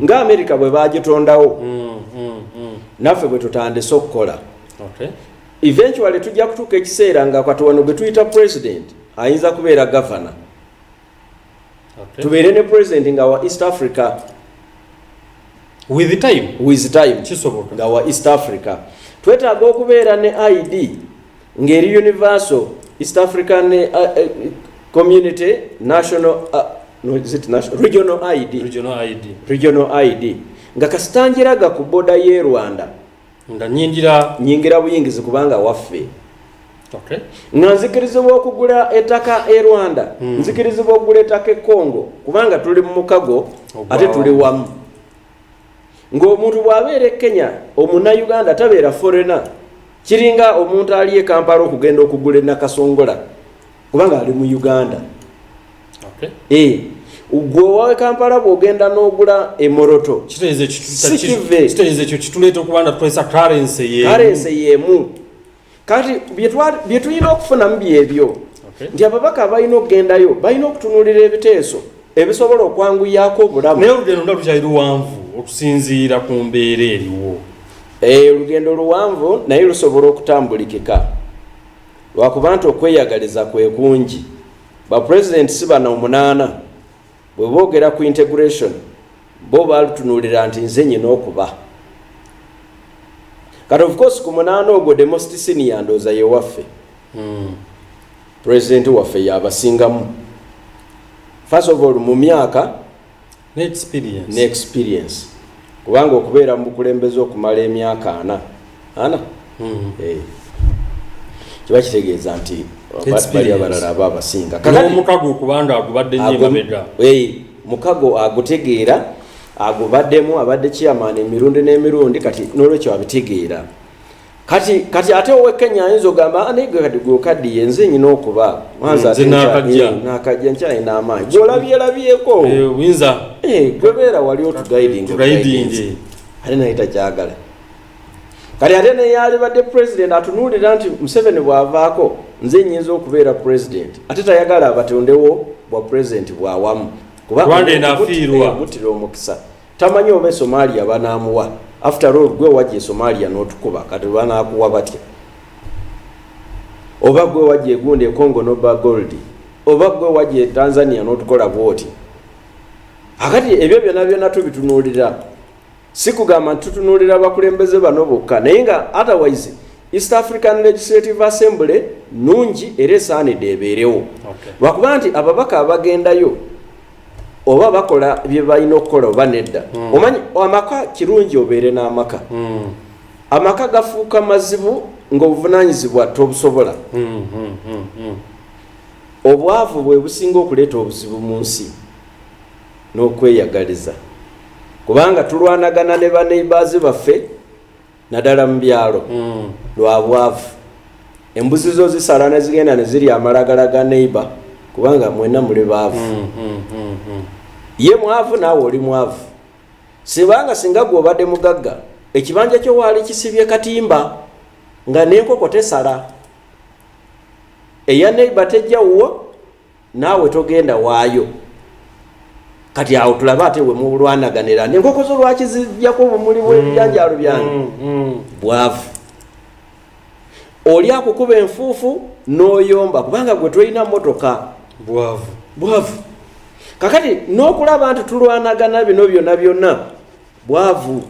nga Amerika bwe bagitondawo, naffe bwe tutandise okukola. Eventually tujja kutuuka ekiseera nga kati wano gwe tuyita president ayinza kubeera gavana. Tubeere ne president nga wa East Africa. With time. With time. Kisoboka. Nga wa East Africa. Twetaaga okubeera ne ID ng'eri universal, East African Community national, no, is it national? Regional ID. Regional ID. Regional ID nga kasita njiraga ku border y'e Rwanda, nga nyingira, nyingira buyingizi kubanga waffe. Nga nzikirizibwa okugula ettaka e Rwanda, nzikirizibwa okugula ettaka e Congo kubanga tuli mu mukago. Ogwa Ate tuli wamu. wamu. Ng'omuntu bw'abeera e Kenya, omunnayuganda tabeera foreigner. Kiringa omuntu ali e Kampala okugenda okugula e Nakasongola kubanga ali mu Uganda. Gwe owa Kampala bw'ogenda n'ogula e Moroto, Kitegeeza Si kive. Kitegeeza ekyo kituleeta okuba nga tukozesa currency y'emu. Currency y'emu. Kati bye tulina okufunamu byebyo nti ababaka balina okugendayo, balina okutunuulira ebiteeso ebisobola okwanguyaako obulamu. Naye olugendo nga lukyali luwanvu okusinziira ku mbeera eriwo. Olugendo luwanvu naye lusobola okutambulikika, lwakuba nti okweyagaliza kwe kungi. Bapulezidenti si bana omunaana bwe boogera ku integration, bo balutunuulira nti nze nyina okuba. Kati of course ku munaana ogwo, the most senior ndowooza ye waffe, pulezidenti waffe yabasingamu first of all mu myaka ne experience. Ne experience, kubanga okubeera mu bukulembeze okumala emyaka ana ana, kiba kitegeeza nti Experience. bali abalala aba abasinga. Kakati N'omukago okubanga agubadde nnyo emabega. Mukago agutegeera, agubaddemu, abadde chairman emirundi n'emirundi. Kati n'olwekyo abitegeera. Kati ate owe Kenya ayinza ogamba, "Ah, naye gwe kati gwe okaddiye, nze nyina okuba Mwanza." Nze Ate naakajja. naakajja, nkyalina amaanyi, gwolabyerabyeko. Oyinza Gwe beera wali otuguiding. Tuguiding. Ate naye takyagala. Kati ate neyalibadde president atunuulira nti Museveni bw'avaako nze nyinza okubeera president, ate tayagala abatondewo bwa president bwawamu. Kubanga eno afiirwa. Mutira omukisa, tamanyi oba esomalia banaamuwa. After all, gwe wajja e Somalia n'otukuba, kati banaakuwa batya? Oba gwe wajja egundi e Congo noba gold, oba gwe wajja e Tanzania n'otukola bwoti. Akati ebyo byonna byonna tubitunuulira. Si kugamba nti tutunuulira abakulembeze bano bokka, naye nga otherwise East African Legislative Assembly nungi era esaanidde ebeerewo, lwakuba nti ababaka abagendayo oba bakola bye balina okukola oba nedda. Omanyi amaka kirungi obeere n'amaka. Amaka gafuuka mazibu ng'obuvunanyizibwa tobusobola. Obwavu bwe businga okuleeta obuzibu mu nsi n'okweyagaliza, kubanga tulwanagana ne baneighbors baffe naddala mu byalo lwa bwavu. Embuzi zo zisala ne zigenda ne zirya amalagala ga neighbor kubanga mwenna muli baavu. Ye mwavu, naawe oli mwavu. Sibanga singa gwe obadde mugagga, ekibanja kyo waali kisibye katimba nga n'enkoko tesala, eya neighbor tejja wuwo, naawe togenda waayo. Kati awo tulabe ate we mulwanaganira, enkoko zo lwaki zijjako obumuli bw'ebijanjaalo byange? Bwavu. Oli akukuba enfuufu n'oyomba kubanga gwe tolina motoka. Bwavu. Bwavu. Kakati n'okulaba nti tulwanagana bino byonna byonna bwavu,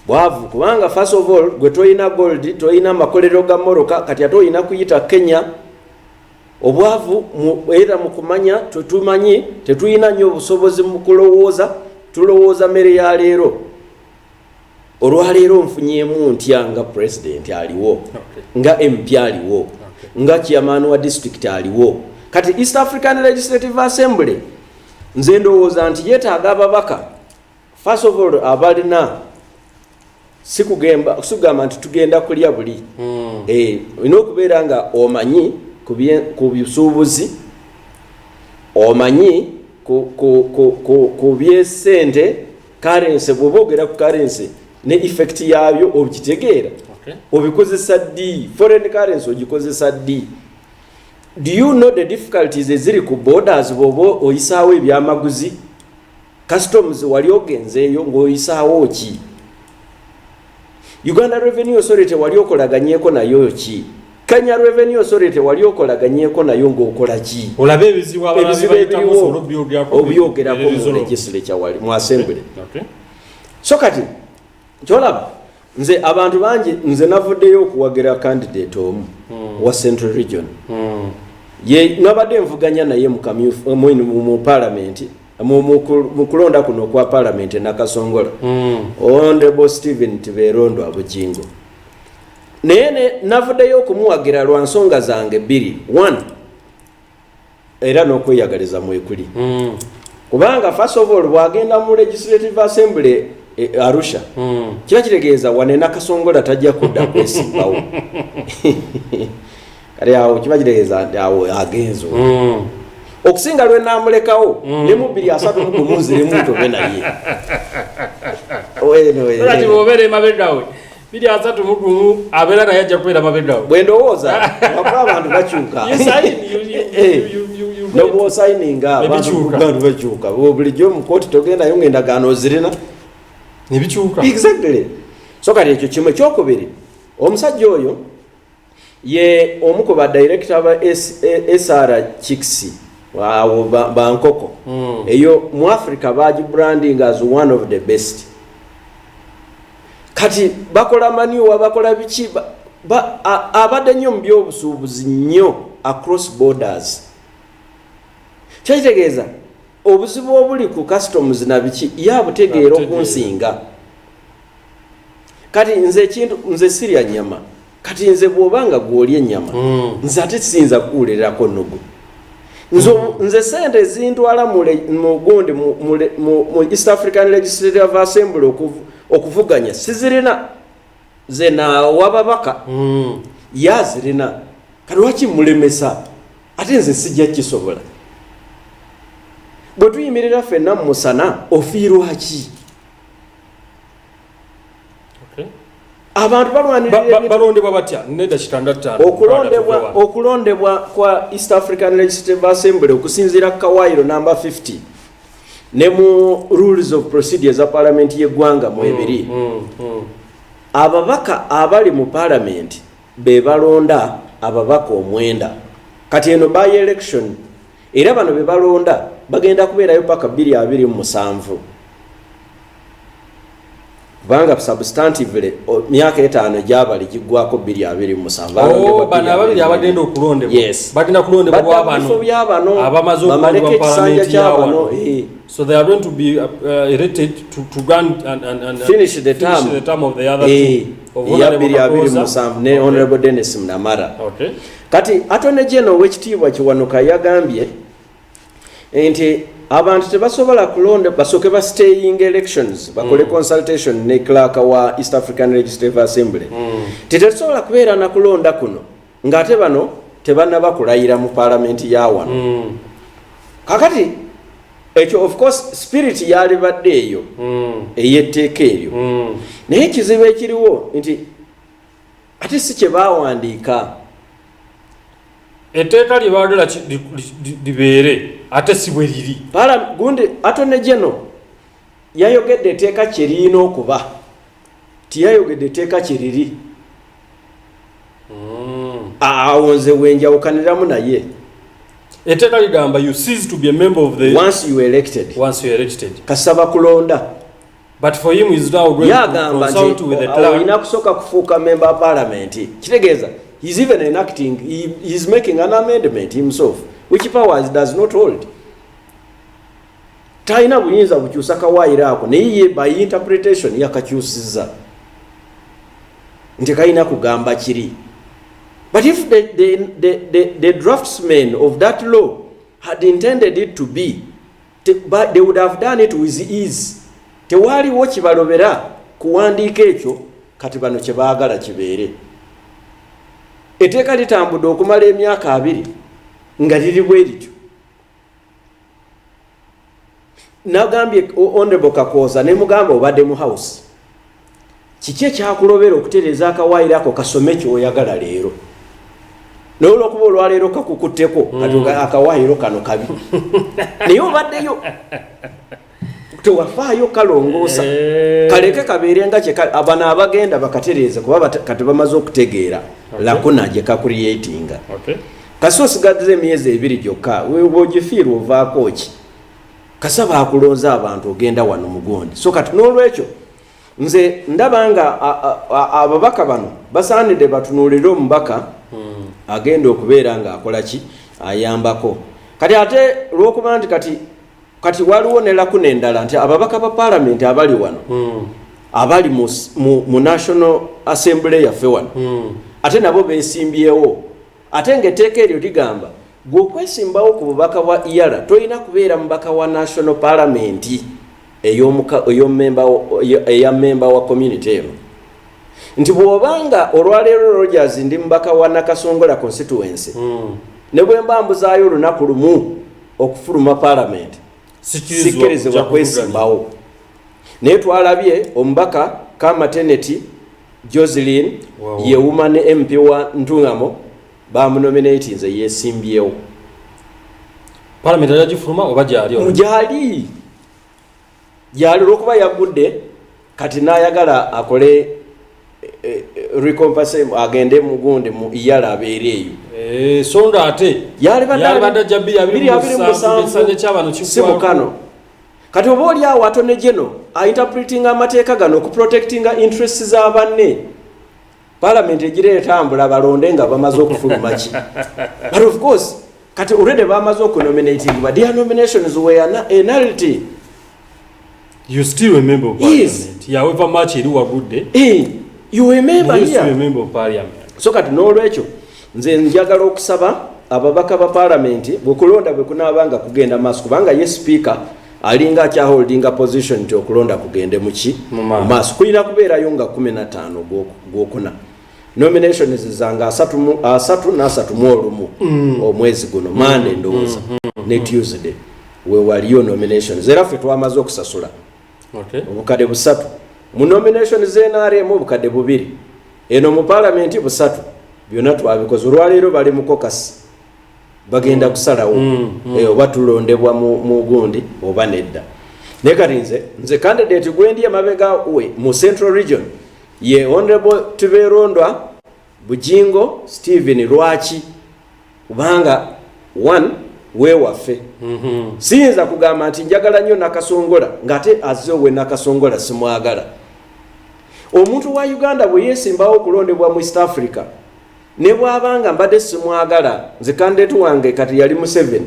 bwavu, kubanga first of all gwe tolina gold, tolina makolero ga moroka, kati ate olina kuyita Kenya. Obwavu era mu kumanya tetumanyi, tetulina nnyo obusobozi mu kulowooza. Tulowooza mmere ya leero, olwaleero nfunyeemu ntya nga president aliwo, nga MP aliwo, nga chairman wa district aliwo. Kati East African Legislative Assembly nze ndowooza nti yeetaaga ababaka first of all abalina, si kugamba nti tugenda kulya buli. Olina okubeera nga omanyi ku busuubuzi, omanyi ku byesente, currency. Bw'oba ogera ku currency ne effect yaabyo obikitegeera. Obikozesa ddi? Foreign currency ogikozesa ddi? Do you know the difficulties eziri ku borders bw'oba oyisaawo ebyamaguzi? Customs wali ogenzeeyo ng'oyisaawo ki? Uganda Revenue Authority wali okolaganyeko nayo ki? Kenya Revenue Authority wali okolaganyeko nayo ng'okola ki? Olabe ebizibu abalala ebizibu bye bayitamu, ebiriwo osobole obyogerako obyogerako mu resolve. legislature wali mu assembly. So kati kyolaba nze abantu bangi, nze navuddeyo okuwagira candidate omu wa Central Region. Ye nabadde nvuganya naye mu parliament, mu kulonda kuno okwa parliament e Nakasongola, Honorable Stephen Tiberondwa Bugingo. Naye navuddeyo okumuwagira lwa nsonga zange bbiri. One, era n'okweyagaliza mwekuli, kubanga first of all bwagenda mu Legislative Assembly Arusha, kiba kitegeeza wane Nakasongola tajja kudda kwesimbawo. Kati awo kiba kitegeeza nti awo agenze okusinga lwe namulekawo ne mu 2031 nziremu ntobe naye. Kati bw'obeera emabega we 2031, abeera naye ajja kubeera mabega we. Bwe ndowooza, wakuba abantu bakyuka. You sign, you go. Nobwosayininga Ebikyuka. abantu bakyuka bulijjo. Mu kooti togendayo ngaendagaano ozirina. Nebikyuka. Exactly. So kati ekyo kimu. Ekyokubiri, omusajja oyo ye omu ku badirekita ba SR Chicks awo bankoko eyo mu Africa, bagibranding as one of the best. Kati bakola manure, bakola biki, abadde nnyo mu byobusuubuzi nnyo across borders. Kyakitegeeza obuzibu obuli ku customs na biki yabutegeera Abutegeera. okunsinga. Kati nze ekintu, nze sirya nyama. Kati nze bw'oba nga gw'olya ennyama, nze ate siyinza kukuwulirako nnugu. Nze sente zintwala mu gundi mu East African Legislative Assembly okuvuganya sizirina. Ze naawa babaka, yazirina. Kati lwaki mulemesa? Ate nze sijja kisobola. Bwe tuyimirira ffenna mu musana, ofiirwa ki? Abantu balwanirira Balondebwa batya nedakika nga ttaano? Okulondebwa kwa East African Legislative Assembly, okusinziira ku kawaayiro namba 50 ne mu rules of procedure za palamenti y'eggwanga mu ebiri, ababaka abali mu palamenti be balonda ababaka omwenda. Kati eno by election, era bano be balonda bagenda kubeerayo paka 2027, kubanga substantively myaka 5 egyabali giggwako 2027. Oh, bano ababiri abagenda okulondebwa Yes. bagenda kulondebwa Badda mu bwabano bifo byabano, abamaze bamaleko okulondebwa mu ekisanja palamenti kyabano. yawano. So they are going to be elected to go and finish the finish term. the term of the other two, of eya Honorable 2027 ne Kakooza. Honorable Dennis Mnamara. Kati Attorney General owekitiibwa Kiwanuka yagambye nti abantu tebasobola kulonda, basooke ba staying elections, bakole consultation ne clerk wa East African Legislative Assembly. Tetetusobola kubeera na kulonda kuno ng'ate bano tebannaba kulayira mu paalamenti ya wano. Kakati ekyo, of course, spirit yalibadde eyo ey'etteeka eryo, naye ekizibu ekiriwo nti ate si kye baawandiika. Etteeka lye baagala libeere ate si bwe liri. Gundi Attorney General yayogedde etteeka kye lirina okuba, tiyayogedde etteeka kye liri. Awo nze wenjawukaniramu naye. Etteeka ligamba you cease to be a member of the once you elected. Once you are elected. Kasaba kulonda. But for him is now going to Yagamba consult nti with the clerk. Olina kusooka kufuuka member wa parliament. Kitegeeza he's even enacting, he's making an amendment himself, which powers does not hold. Talina buyinza bukyusa kawaayiro ako, naye ye by interpretation yakakyusizza nti kalina kugamba kiri. But if the draftsmen of that law had intended it to be but they would have done it with ease. Tewaaliwo kibalobera kuwandiika ekyo. Kati bano kyebaagala kibeere etteeka litambudde okumala emyaka 20 nga liri bwe lityo. Nagambye Honorable Kakooza, ne mugamba, obadde mu House, kiki ekyakulobera okutereeza akawaayiro ako kasome kyoyagala leero? Naye olwokuba olwaleero kakukutteko, kati akawaayiro kano kabi, naye obaddeyo tewafaayo kalongoosa. Kaleke kabeere nga bano abagenda bakatereeze, kuba kati bamaze okutegeera lacuna gye kacreatinga. Kasi osigaza emyezi 2 gyokka, bw'ogifiirwa ovaako ki? Kasa bakulonze abantu, ogenda wano mugundi. So kati n'olwekyo nze ndaba nga ababaka bano basaanidde batunuulire omubaka agenda okubeera ng'akola ki, ayambako. Kati ate lw'okuba nti kati waliwo ne lacuna endala, nti ababaka ba paalamenti abali wano, abali mu National Assembly yaffe wano, ate nabo beesimbyewo, ate ng'etteeka eryo ligamba gwe okwesimbawo ku bubaka bwa EALA tolina kubeera mubaka wa National Parliament eya member wa community eno, nti bw'obanga olwaleero Rogers ndi mubaka wa Nakasongola constituency, ne bwe mba mbuzaayo olunaku lumu okufuluma parliament, sikkirizibwa kwesimbawo. Naye twalabye omubaka Kamateneti Joseline, ye woman MP wa Ntungamo, bamunominatinze, yesimbyewo. Parliament ajagifuluma oba gyali? Gyali, gyali, olwokuba yagudde kati n'ayagala akole recompense, agende mugundi mu EALA abeere eyo. So nga ate yalibadde ajja 2027, ekisanja kyabano. Si mukano. Kati oba oli awo Attorney General ainterpretinga amateeka gano okuprotectinga interests za banne, parliament egira etambula, balonde nga bamaze okufuluma ki. But of course kati already bamaze okunominating, but their nominations were a nullity. You still a member of parliament. However much eri wagudde. You remember. You still a member of parliament. So kati n'olwekyo nze njagala okusaba ababaka ba parliament, bwekulonda bwe kunaaba nga kugenda maaso, kubanga ye speaker alinga akyaholdinga position nti okulonda kugende muki, mu maaso. Maaso, kulina kubeerayo nga 15 gwokuna, nominations zange 30 na 31 omwezi guno, Mande ndowooza ne Tuesday wewaliyo nominations. Era ffe twamaze okusasula obukadde 3 mu nomination z'NRM, obukadde 2 eno mu palamenti, 300. Byonna twabikoze. Olwaleero bali mu caucus, bagenda kusalawo oba tulondebwa mu gundi oba nedda. Naye kati nze candidate gwendi emabega we mu Central Region ye Honorable Tiberondwa Bujingo Stephen. Lwaki? Kubanga one, weewaffe. Siyinza kugamba nti njagala nnyo Nakasongola ng'ate azze owe Nakasongola simwagala. Omuntu wa Uganda bwe yeesimbawo okulondebwa mu East Africa, ne bw'abanga mbadde simwagala, nze candidate wange kati yali Museveni.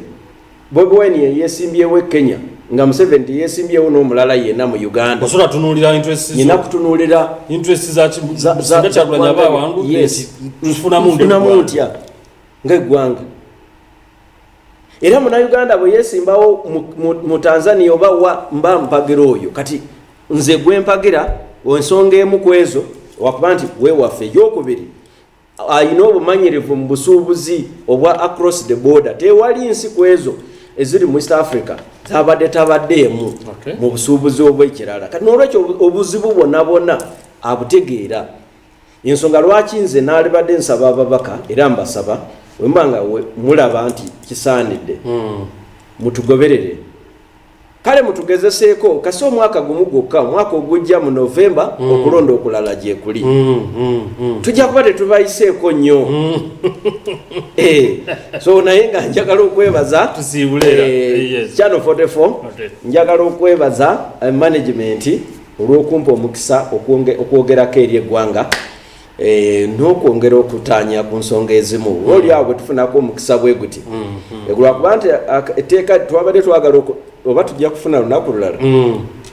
Bobi Wine ye yeesimbyewo e Kenya, nga Museveni teyeesimbyewo n'omulala yenna mu Uganda. Osobola tunuulira interests zo. Nina kutunuulira interests za singa Kyagulanyi aba awangudde, nti nfunamu. Nfunamu ntya ng'eggwanga? Era Munauganda bwe yeesimbawo mu Tanzania oba wa, mba mpagira oyo. Kati nze gwe mpagira ensonga emu ku ezo wakuba nti weewaffe. Ekyokubiri, ayina obumanyirivu mu busuubuzi obwa across the border. Tewali nsi ku ezo eziri mu East Africa zabadde tabaddeemu mu busuubuzi obwekirala. Kati nolwekyo obuzibu bwonna bwonna abutegeera. Ensonga lwaki nze naalibadde nsaba ababaka, era mbasaba, wemba nga mulaba nti kisaanidde, mutugoberere, kale mutugezeseeko kasi omwaka gumu gwokka. Omwaka ogujja mu Novemba okulonda okulala gyekuli, tujja kuba tetubayiseeko nnyo. So naye nga njagala okwebaza Tusiibule era. Channel 44. Njagala okwebaza management olw'okumpa omukisa okwogerako eri eggwanga, n'okwongera okutaanya ku nsonga ezimu. Oli awo bwe tufunako omukisa bwe guti, lwakuba nti etteeka twabadde twagala oba tujja kufuna lunaku lulala.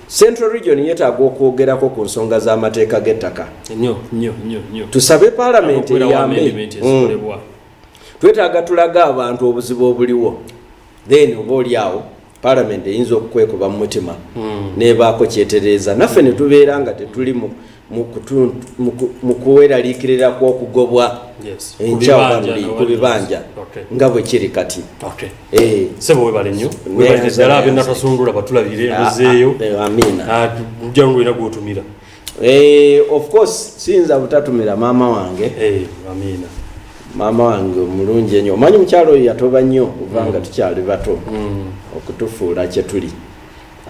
Central Region yeetaaga okwogerako ku nsonga z'amateeka g'ettaka. Nnyo nnyo nnyo nnyo. Tusabe paalamenti Okubeerawo eyambe. amendment ezikolebwa. Twetaaga tulaga abantu obuzibu obuliwo, then oba oli awo paalamenti eyinza okukwekuba mu mutima nebaako kyetereeza, naffe ne tubeera nga tetuli mu kuweraliikirira kw'okugobwa enkya Ku oba bibanja luli na ku bibanja nga bwe kiri kati. Sebo, webale nnyo, webale ddala. Abe Nakasongola batulabire endozeeyo. Amiina. Ujja ngolina gwotumira. Of course siyinza butatumira maama wange. Amiina. Maama wange omulungi ennyo, omanyi omukyalo oyo yatoba nnyo okuva nga tukyali bato okutufuula kye tuli.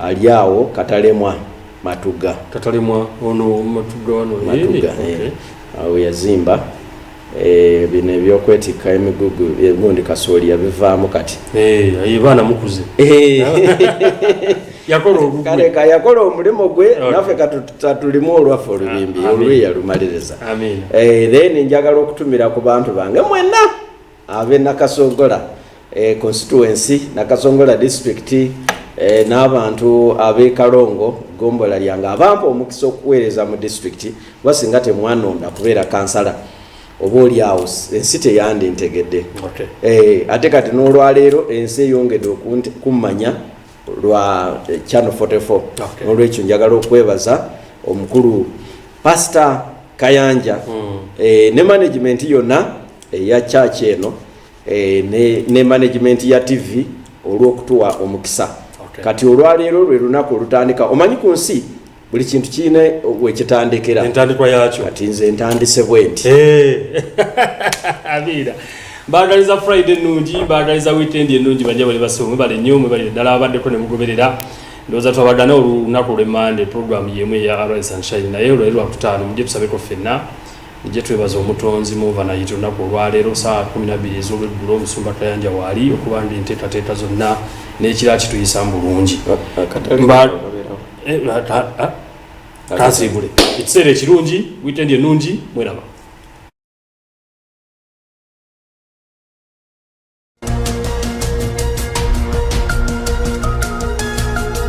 Ali awo Katalemwa, Matuga. Katalemwa ono Matuga wano? Matuga. Awo yazimba. Bino ebyokwetikka emigugu, egundi kasooli yabivaamu kati. Baana mukuze. Yakola ogugwe. Kale yakola omulimu gwe, naffe katulimu olwaffe olubimbi. Olwe yalumaliriza. Then njagala okutumira ku bantu bange mwenna ab'e Nakasongola constituency, Nakasongola district, n'abantu ab'e Kalongo, gombola lyange, abampa omukisa okuweereza mu district, kuba singa temwanonda kubeera kansala, oba oli awo ensi teyandintegedde. Ate kati n'olwaleero ensi eyongedde okummanya lwa Channel 44. N'olwekyo njagala okwebaza omukulu Pastor Kayanja ne management yonna eya church eno, ne management ya TV olw'okutuwa omukisa. Kati olwaleero lwe lunaku olutandika. Omanyi ku nsi buli kintu kirina wekitandikira. Entandikwa yakyo. Kati nze ntandise bwe nti. Amiina. Mbagaliza Friday ennungi, mbagaliza weekend ennungi. Bajja bali basebo, mwebale nnyo, mwebale ddala abaddeko ne mugoberera. Ndowooza twabagana olunaku olw'Emmande, program yemu eya Arise and Shine, naye olwali Lwakutaano. Mujje tusabeko ffenna, mujje twebaza omutonzi mu overnight. Olunaku olwaleero saa 12 ez'olweggulo, omusumba Kayanja waali okuba nga enteekateeka zonna n'ekira kituyisa mu bulungi. Kansiibule. Ekiseera ekirungi, weekend ennungi, mweraba.